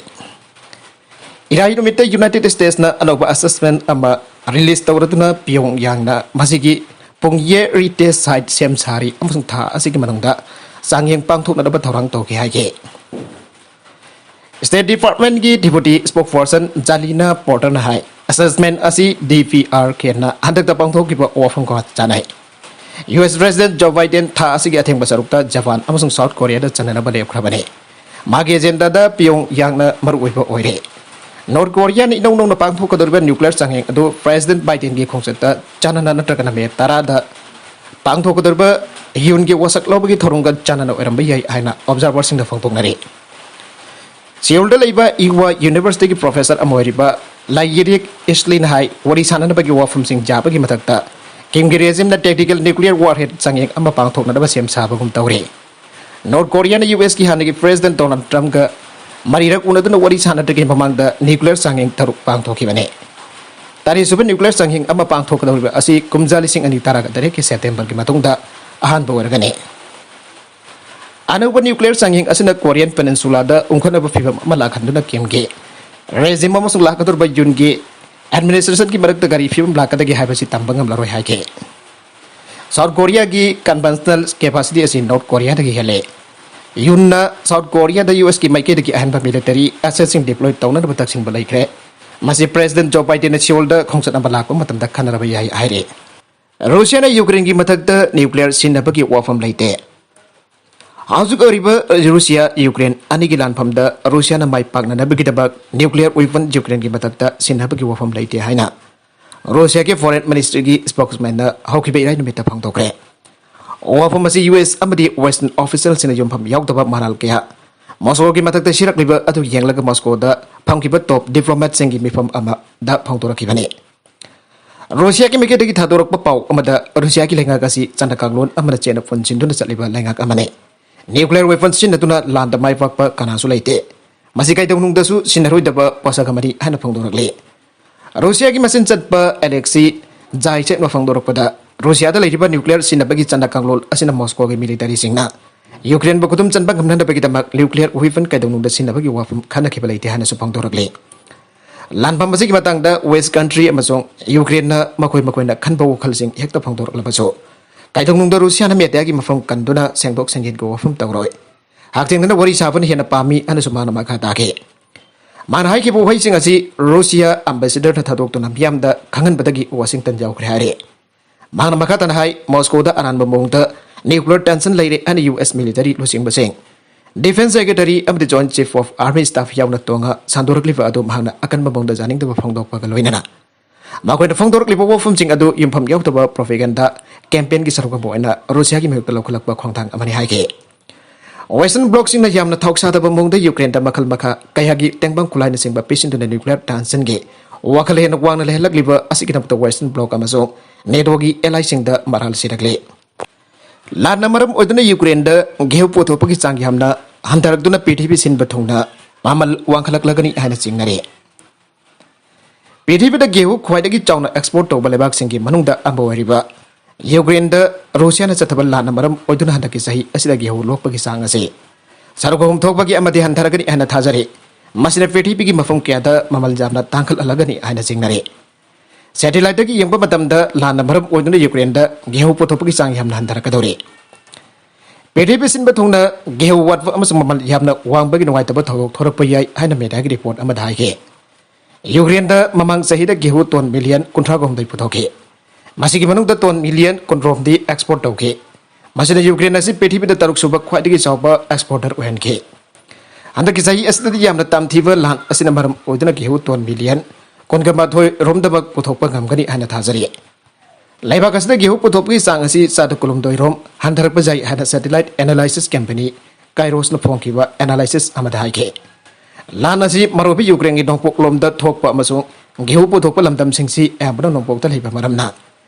ꯏꯔꯥꯏ ꯅꯨꯃꯤꯠꯇ United States ꯅ ꯑꯅꯧꯕ assessment ꯑꯃ release ꯇꯧꯔꯗꯨꯅ ꯄꯤꯌꯣꯡ ꯌꯥꯡꯅ ꯃꯁꯤꯒꯤ ꯄꯨꯡꯌꯦ retest site ꯁꯦꯝ ꯁꯥꯔꯤ ꯑꯃꯁꯨꯡ ꯊꯥ ꯑꯁꯤꯒꯤ ꯃꯅꯨꯡꯗ ꯆꯥꯡꯌꯦꯡ ꯄꯥꯡꯊꯣꯛꯅꯅꯕ ꯊꯧꯔꯥꯡ ꯇꯧꯈꯤ ꯍꯥꯏꯈꯤ꯫ State Department ꯀꯤ deputy spokesperson ꯖꯥꯂꯤꯅꯥ ꯄꯣꯔꯇꯔꯅ ꯍꯥꯏ, assessment ꯑꯁꯤ D P R K ꯅ ꯍꯟꯗꯛꯇ ꯄꯥꯡꯊꯣꯛꯈꯤꯕ ꯋꯥꯐꯝꯒ ꯆꯥꯟꯅꯩ꯫ U S President Joe Biden ꯊꯥ ꯑꯁꯤꯒꯤ ꯑꯊꯦꯡꯕ ꯁꯔꯨꯛꯇ ꯖꯄꯥꯟ ꯑꯃꯁꯨꯡ ꯁꯥꯎꯠ ꯀꯣꯔꯤꯌꯥꯗ ꯆꯠꯅꯅꯕ ꯂꯦꯞꯈ꯭ꯔꯕꯅꯤ꯫ ꯃꯥꯒꯤ agenda ꯗ ꯄꯤꯌꯣꯡ ꯌꯥꯡꯅ ꯃꯔꯨꯑꯣꯏꯕ ꯑꯣꯏꯔꯦ꯫ ꯅꯣꯔꯠ ꯀꯣꯔꯤꯌꯥꯅ ꯏꯅꯧ ꯅꯧꯅ ꯄꯥꯡꯊꯣꯛꯀꯗꯧꯔꯤꯕ nuclear ꯆꯥꯡꯌꯦꯡ ꯑꯗꯨ President Biden ꯒꯤ ꯈꯣꯡꯆꯠꯇ ꯆꯥꯟꯅꯅ ꯅꯠꯇ꯭ꯔꯒꯅ ꯃꯦ ꯇꯔꯥꯗ ꯄꯥꯡꯊꯣꯛꯀꯗꯧꯔꯤꯕ ꯌꯨꯟꯒꯤ ꯋꯥꯁꯛ ꯂꯧꯕꯒꯤ ꯊꯧꯔꯝꯒ ꯆꯥꯟꯅꯅ ꯑꯣꯏꯔꯝꯕ ꯌꯥꯏ ꯍꯥꯏꯅ observer ꯁꯤꯡꯅ ꯐꯣꯡꯗꯣꯛꯅꯔꯤ꯫ ꯁꯤꯑꯣꯜꯗ ꯂꯩꯕ ꯏꯋꯥ University ꯒꯤ professor ꯑꯃ ꯑꯣꯏꯔꯤꯕ ꯂꯥꯏꯌꯦꯔꯤꯛ ꯏꯁꯂꯤꯟ ꯍꯥꯏ, ꯋꯥꯔꯤ ꯁꯥꯟꯅꯅꯕꯒꯤ ꯋꯥꯐꯝꯁꯤꯡ ꯌꯥꯕꯒꯤ ꯃꯊꯛꯇ Kimꯒꯤ regime ꯅ tactical nuclear warhead ꯆꯥꯡꯌꯦꯡ ꯑꯃ ꯄꯥꯡꯊꯣꯛꯅꯅꯕ ꯁꯦꯝ ꯁꯥꯕꯒꯨꯝ ꯇꯧꯔꯤ꯫ North Korea ꯅ U S ꯀꯤ ꯍꯥꯟꯅꯒꯤ President Donald Trump ꯒ ꯃꯔꯤꯔꯛ ꯎꯅꯗꯨꯅ ꯋꯥꯔꯤ ꯁꯥꯟꯅꯗ꯭ꯔꯤꯉꯩ ꯃꯃꯥꯡꯗ nuclear ꯆꯥꯡꯌꯦꯡ ꯇꯔꯨꯛ ꯄꯥꯡꯊꯣꯛꯈꯤꯕꯅꯤ꯫ ꯇꯔꯦꯠ ꯁꯨꯕ nuclear ꯆꯥꯡꯌꯦꯡ ꯑꯃ ꯄꯥꯡꯊꯣꯛꯀꯗꯧꯔꯤꯕ ꯑꯁꯤ ꯀꯨꯝꯖꯥ ꯂꯤꯁꯤꯡ ꯑꯅꯤ ꯇꯔꯥꯒ ꯇꯔꯦꯠꯀꯤ September ꯒꯤ ꯃꯇꯨꯡꯗ ꯑꯍꯥꯟꯕ ꯑꯣꯏꯔꯒꯅꯤ꯫ ꯑꯅꯧꯕ nuclear ꯆꯥꯡꯌꯦꯡ ꯑꯁꯤꯅ Korean Peninsula ꯗ ꯎꯪꯈꯠꯅꯕ ꯐꯤꯚꯝ ꯑꯃ ꯂꯥꯛꯍꯟꯗꯨꯅ Kimꯒꯤ regime ꯑꯃꯁꯨꯡ ꯂꯥꯛꯀꯗꯧꯔꯤꯕ Yoon ꯒꯤ administration ꯒꯤ ꯃꯔꯛꯇ ꯀꯔꯤ ꯐꯤꯚꯝ ꯂꯥꯛꯀꯗꯒꯦ ꯍꯥꯏꯕꯁꯤ ꯇꯝꯕ ꯉꯝꯂꯔꯣꯏ ꯍꯥꯏꯈꯤ꯫ South Korea ꯒꯤ conventional capacity ꯑꯁꯤ North Korea ꯗꯒꯤ ꯍꯦꯜꯂꯦ꯫ Yoon ꯅ South Korea ꯗ U S ꯀꯤ ꯃꯥꯏꯀꯩꯗꯒꯤ ꯑꯍꯦꯟꯕ military asset ꯁꯤꯡ deploy ꯇꯧꯅꯅꯕ ꯇꯛꯁꯤꯟꯕ ꯂꯩꯈ꯭ꯔꯦ꯫ ꯃꯁꯤ President Joe Biden ꯅ Seoul ꯗ ꯈꯣꯡꯆꯠ ꯑꯃ ꯂꯥꯛꯄ ꯃꯇꯝꯗ ꯈꯟꯅꯔꯕ ꯌꯥꯏ ꯍꯥꯏꯔꯤ꯫ Russia ꯅ Ukraine ꯒꯤ ꯃꯊꯛꯇ nuclear ꯁꯤꯖꯤꯟꯅꯕꯒꯤ ꯋꯥꯐꯝ ꯂꯩꯇꯦ꯫ ꯍꯧꯖꯤꯛ ꯑꯣꯏꯔꯤꯕ Russia Ukraine ꯑꯅꯤꯒꯤ ꯂꯥꯟꯐꯝꯗ Russia ꯅ ꯃꯥꯏ ꯄꯥꯛꯅꯅꯕꯒꯤꯗꯃꯛ nuclear weapon Ukraine ꯒꯤ ꯃꯊꯛꯇ ꯁꯤꯖꯤꯟꯅꯕꯒꯤ ꯋꯥꯐꯝ ꯂꯩꯇꯦ ꯍꯥꯏꯅ Russia ꯒꯤ foreign ministry ꯒꯤ spokesman ꯅ ꯍꯧꯈꯤꯕ ꯏꯔꯥꯏ ꯅꯨꯃꯤꯠꯇ ꯐꯣꯡꯗꯣꯛꯈ꯭ꯔꯦ꯫ ꯋꯥꯐꯝ ꯑꯁꯤ U S ꯑꯃꯗꯤ Western official ꯁꯤꯡꯅ ꯌꯨꯝꯐꯝ ꯌꯥꯎꯗꯕ ꯃꯔꯥꯜ ꯀꯌꯥ Moscow ꯒꯤ ꯃꯊꯛꯇ ꯁꯤꯔꯛꯂꯤꯕ ꯑꯗꯨ ꯌꯦꯡꯂꯒ Moscow ꯗ ꯐꯝꯈꯤꯕ top diplomat ꯁꯤꯡꯒꯤ ꯃꯤꯐꯝ ꯑꯃꯗ ꯐꯣꯡꯗꯣꯔꯛꯈꯤꯕꯅꯤ꯫ Russia ꯒꯤ ꯃꯥꯏꯀꯩꯗꯒꯤ ꯊꯥꯗꯣꯔꯛꯄ ꯄꯥꯎ ꯑꯃꯗ, Russia ꯒꯤ ꯂꯩꯉꯥꯛ ꯑꯁꯤ ꯆꯠꯅ ꯀꯥꯡꯂꯣꯟ ꯑꯃꯅ ꯆꯦꯠꯅ ꯄꯨꯟꯁꯤꯟꯗꯨꯅ ꯆꯠꯂꯤꯕ ꯂꯩꯉꯥꯛ ꯑꯃꯅꯤ꯫ Nuclear weapon ꯁꯤꯖꯤꯟꯅꯗꯨꯅ ꯂꯥꯟꯗ ꯃꯥꯏ ꯄꯥꯛꯄ ꯀꯅꯥꯁꯨ ꯂꯩꯇꯦ꯫ ꯃꯁꯤ ꯀꯩꯗꯧꯅꯨꯡꯗꯁꯨ ꯁꯤꯟꯅꯔꯣꯏꯗꯕ ꯄꯣꯠꯁꯛ ꯑꯃꯅꯤ ꯍꯥꯏꯅ ꯐꯣꯡꯗꯣꯔꯛꯂꯤ꯫ Russia ꯒꯤ ꯃꯆꯤꯟ ꯆꯠꯄ Alexei Zaitsev ꯅ ꯐꯣꯡꯗꯣꯔꯛꯄꯗ, Russia ꯗ ꯂꯩꯔꯤꯕ nuclear ꯁꯤꯖꯤꯟꯅꯕꯒꯤ ꯆꯠꯅ ꯀꯥꯡꯂꯣꯟ ꯑꯁꯤꯅ Moscow ꯒꯤ military ꯁꯤꯡꯅ Ukraine ꯕꯨ ꯈꯨꯗꯨꯝ ꯆꯟꯕ ꯉꯝꯅꯅꯕꯒꯤꯗꯃꯛ nuclear weapon ꯀꯩꯗꯧꯅꯨꯡꯗ ꯁꯤꯖꯤꯟꯅꯕꯒꯤ ꯋꯥꯐꯝ ꯈꯟꯅꯈꯤꯕ ꯂꯩꯇꯦ ꯍꯥꯏꯅꯁꯨ ꯐꯣꯡꯗꯣꯔꯛꯂꯤ꯫ ꯂꯥꯟꯐꯝ ꯑꯁꯤꯒꯤ ꯃꯇꯥꯡꯗ West country ꯑꯃꯁꯨꯡ Ukraine ꯅ ꯃꯈꯣꯏ ꯃꯈꯣꯏꯅ ꯈꯟꯕ ꯋꯥꯈꯜꯁꯤꯡ ꯍꯦꯛꯇ ꯐꯣꯡꯗꯣꯔꯛꯂꯕꯁꯨ, ꯀꯩꯗꯧꯅꯨꯡꯗ Russia ꯅ media ꯒꯤ ꯃꯐꯝ ꯀꯟꯗꯨꯅ ꯁꯦꯡꯗꯣꯛ ꯁꯦꯡꯖꯤꯟꯒꯤ ꯋꯥꯐꯝ ꯇꯧꯔꯣꯏ꯫ ꯍꯛꯊꯦꯡꯅꯅ ꯋꯥꯔꯤ ꯁꯥꯕꯅ ꯍꯦꯟꯅ ꯄꯥꯝꯃꯤ ꯍꯥꯏꯅꯁꯨ ꯃꯥꯅ ꯃꯈꯥ ꯇꯥꯈꯤ꯫ ꯃꯥꯅ ꯍꯥꯏꯈꯤꯕ ꯋꯥꯍꯩꯁꯤꯡ ꯑꯁꯤ Russia ambassador ꯅ ꯊꯥꯗꯣꯛꯇꯨꯅ ꯃꯤꯌꯥꯝꯗ ꯈꯪꯍꯟꯕꯗꯒꯤ Washington ꯌꯥꯎꯈ꯭ꯔꯦ ꯍꯥꯏꯔꯤ꯫ ꯃꯍꯥꯛꯅ ꯃꯈꯥ ꯇꯥꯅ ꯍꯥꯏ, Moscow ꯗ ꯑꯔꯥꯟꯕ ꯃꯑꯣꯡꯗ nuclear tension ꯂꯩꯔꯦ ꯍꯥꯏꯅ U S military ꯂꯨꯆꯤꯡꯕꯁꯤꯡ, Defense Secretary ꯑꯃꯗꯤ Joint Chief of Army Staff ꯌꯥꯎꯅ ꯇꯣꯉꯥ ꯁꯟꯗꯣꯔꯛꯂꯤꯕ ꯑꯗꯨ ꯃꯍꯥꯛꯅ ꯑꯀꯟꯕ ꯃꯑꯣꯡꯗ ꯌꯥꯅꯤꯡꯗꯕ ꯐꯣꯡꯗꯣꯛꯄꯒ ꯂꯣꯏꯅꯅ ꯃꯈꯣꯏꯅ ꯐꯣꯡꯗꯣꯔꯛꯂꯤꯕ ꯋꯥꯐꯝꯁꯤꯡ ꯑꯗꯨ ꯌꯨꯝꯐꯝ ꯌꯥꯎꯗꯕ propaganda campaign ꯒꯤ ꯁꯔꯨꯛ ꯑꯃ ꯑꯣꯏꯅ Russia ꯒꯤ ꯃꯥꯌꯣꯛꯇ ꯂꯧꯈꯠꯂꯛꯄ ꯈꯣꯡꯊꯥꯡ ꯑꯃꯅꯤ ꯍꯥꯏꯈꯤ꯫ Western bloc ꯁꯤꯡꯅ ꯌꯥꯝꯅ ꯊꯧꯁꯥꯗꯕ ꯃꯑꯣꯡꯗ Ukraine ꯗ ꯃꯈꯜ ꯃꯈꯥ ꯀꯌꯥꯒꯤ ꯇꯦꯡꯕꯥꯡ ꯈꯨꯠꯂꯥꯏꯅꯆꯤꯡꯕ ꯄꯤꯁꯤꯟꯗꯨꯅ nuclear tension ꯒꯤ ꯋꯥꯈꯜ ꯍꯦꯟꯅ ꯋꯥꯡꯅ ꯂꯩꯍꯜꯂꯛꯂꯤꯕ ꯑꯁꯤꯒꯤꯗꯃꯛꯇ Western Bloc ꯑꯃꯁꯨꯡ NATOꯒꯤ allyꯁꯤꯡꯗ ꯃꯔꯥꯜ ꯁꯤꯔꯛꯂꯤ꯫ ꯂꯥꯟꯅ ꯃꯔꯝ ꯑꯣꯏꯗꯨꯅ ꯌꯨꯀ꯭ꯔꯦꯟꯗ ꯒꯦꯍꯨ ꯄꯨꯊꯣꯛꯄꯒꯤ ꯆꯥꯡ ꯌꯥꯝꯅ ꯍꯟꯊꯔꯛꯇꯨꯅ ꯄ꯭ꯔꯤꯊꯤꯕꯤ ꯁꯤꯟꯕ ꯊꯨꯡꯅ ꯃꯃꯜ ꯋꯥꯡꯈꯠꯂꯛꯂꯒꯅꯤ ꯍꯥꯏꯅ ꯆꯤꯡꯅꯔꯤ꯫ ꯄ꯭ꯔꯤꯊꯤꯕꯤꯗ ꯒꯦꯍꯨ ꯈ꯭ꯋꯥꯏꯗꯒꯤ ꯆꯥꯎꯅ export ꯇꯧꯕ ꯂꯩꯕꯥꯛꯁꯤꯡꯒꯤ ꯃꯅꯨꯡꯗ ꯑꯃ ꯑꯣꯏꯔꯤꯕ ꯌꯨꯀ꯭ꯔꯦꯟꯗ ꯔꯨꯁꯤꯌꯥꯅ ꯆꯠꯊꯕ ꯂꯥꯟꯅ ꯃꯔꯝ ꯑꯣꯏꯗꯨꯅ ꯍꯟꯗꯛꯀꯤ ꯆꯍꯤ ꯑꯁꯤꯗ ꯒꯦꯍꯨ ꯂꯣꯛꯄꯒꯤ ꯆꯥꯡ ꯑꯁꯤ ꯁꯔꯨꯛ ꯑꯍꯨꯝ ꯊꯣꯛꯄꯒꯤ ꯑꯃꯗꯤ ꯍꯟꯊꯔꯒꯅꯤ ꯍꯥꯏꯅ ꯊꯥꯖꯔꯤ꯫ ꯃꯁꯤꯅ ꯄ꯭ꯔꯤꯊꯤꯕꯤꯒꯤ ꯃꯐꯝ ꯀꯌꯥꯗ ꯃꯃꯜ ꯌꯥꯝꯅ ꯇꯥꯡꯈꯠꯍꯜꯂꯒꯅꯤ ꯍꯥꯏꯅ ꯆꯤꯡꯅꯔꯤ꯫ Satelliteꯇꯒꯤ ꯌꯦꯡꯕ ꯃꯇꯝꯗ ꯂꯥꯟꯅ ꯃꯔꯝ ꯑꯣꯏꯗꯨꯅ ꯌꯨꯀ꯭ꯔꯦꯟꯗ ꯒꯦꯍꯨ ꯄꯨꯊꯣꯛꯄꯒꯤ ꯆꯥꯡ ꯌꯥꯝꯅ ꯍꯟꯊꯔꯛꯀꯗꯧꯔꯤ꯫ ꯄ꯭ꯔꯤꯊꯤꯕꯤ ꯁꯤꯟꯕ ꯊꯨꯡꯅ ꯒꯦꯍꯨ ꯋꯥꯠꯄ ꯑꯃꯁꯨꯡ ꯃꯃꯜ ꯌꯥꯝꯅ ꯋꯥꯡꯕꯒꯤ ꯅꯨꯡꯉꯥꯏꯇꯕ ꯊꯧꯗꯣꯛ ꯊꯣꯔꯛꯄ ꯌꯥꯏ ꯍꯥꯏꯅ ꯃꯦꯗꯤꯌꯥꯒꯤ ꯔꯤꯄꯣꯔꯠ ꯑꯃꯗ ꯍꯥꯏꯈꯤ꯫ ꯌꯨꯀ꯭ꯔꯦꯟꯗ ꯃꯃꯥꯡ ꯆꯍꯤꯗ ꯒꯦꯍꯨ ꯇꯣꯟ ꯃꯤꯂꯤꯌꯟ ꯀꯨꯟꯊ꯭ꯔꯥꯒ ꯍꯨꯝꯗꯣꯏ ꯄꯨꯊꯣꯛꯈꯤ꯫ ꯃꯁꯤꯒꯤ ꯃꯅꯨꯡꯗ ꯇꯣꯟ ꯃꯤꯂꯤꯌꯟ ꯀꯨꯟꯔꯣꯝꯗꯤ export ꯇꯧꯈꯤ꯫ ꯃꯁꯤꯅ ꯌꯨꯀ꯭ꯔꯦꯟ ꯑꯁꯤ ꯄ꯭ꯔꯤꯊꯤꯕꯤꯗ ꯇꯔꯨꯛ ꯁꯨꯕ ꯈ꯭ꯋꯥꯏꯗꯒꯤ ꯆꯥꯎꯕ exporter ꯑꯣꯏꯍꯟꯈꯤ꯫ ꯍꯟꯗꯛꯀꯤ ꯆꯍꯤ ꯑꯁꯤꯗꯗꯤ ꯌꯥꯝꯅ ꯇꯝꯊꯤꯕ ꯂꯥꯟ ꯑꯁꯤꯅ ꯃꯔꯝ ꯑꯣꯏꯗꯨꯅ ꯒꯦꯍꯨ ꯇꯣꯟ ꯃꯤꯂꯤꯌꯟ ꯀꯨꯟꯒ ꯃꯥꯊꯣꯏ ꯔꯣꯝꯗꯃꯛ ꯄꯨꯊꯣꯛꯄ ꯉꯝꯒꯅꯤ ꯍꯥꯏꯅ ꯊꯥꯖꯔꯤ꯫ ꯂꯩꯕꯥꯛ ꯑꯁꯤꯗ ꯒꯦꯍꯨ ꯄꯨꯊꯣꯛꯄꯒꯤ ꯆꯥꯡ ꯑꯁꯤ ꯆꯥꯗ ꯀꯨꯟꯍꯨꯝꯗꯣꯏ ꯔꯣꯝ ꯍꯟꯊꯔꯛꯄ ꯌꯥꯏ ꯍꯥꯏꯅ satellite analysis company Kairosꯅ ꯐꯣꯡꯈꯤꯕ analysis ꯑꯃꯗ ꯍꯥꯏꯈꯤ꯫ ꯂꯥꯟ ꯑꯁꯤ ꯃꯔꯨꯑꯣꯏꯕ ꯌꯨꯀ꯭ꯔꯦꯟꯒꯤ ꯅꯣꯡꯄꯣꯛꯂꯣꯝꯗ ꯊꯣꯛꯄ ꯑꯃꯁꯨꯡ ꯒꯦꯍꯨ ꯄꯨꯊꯣꯛꯄ ꯂꯝꯗꯝꯁꯤꯡꯁꯤ ꯑꯌꯥꯝꯕꯅ ꯅꯣꯡꯄꯣꯛꯇ ꯂꯩꯕ ꯃꯔꯝꯅ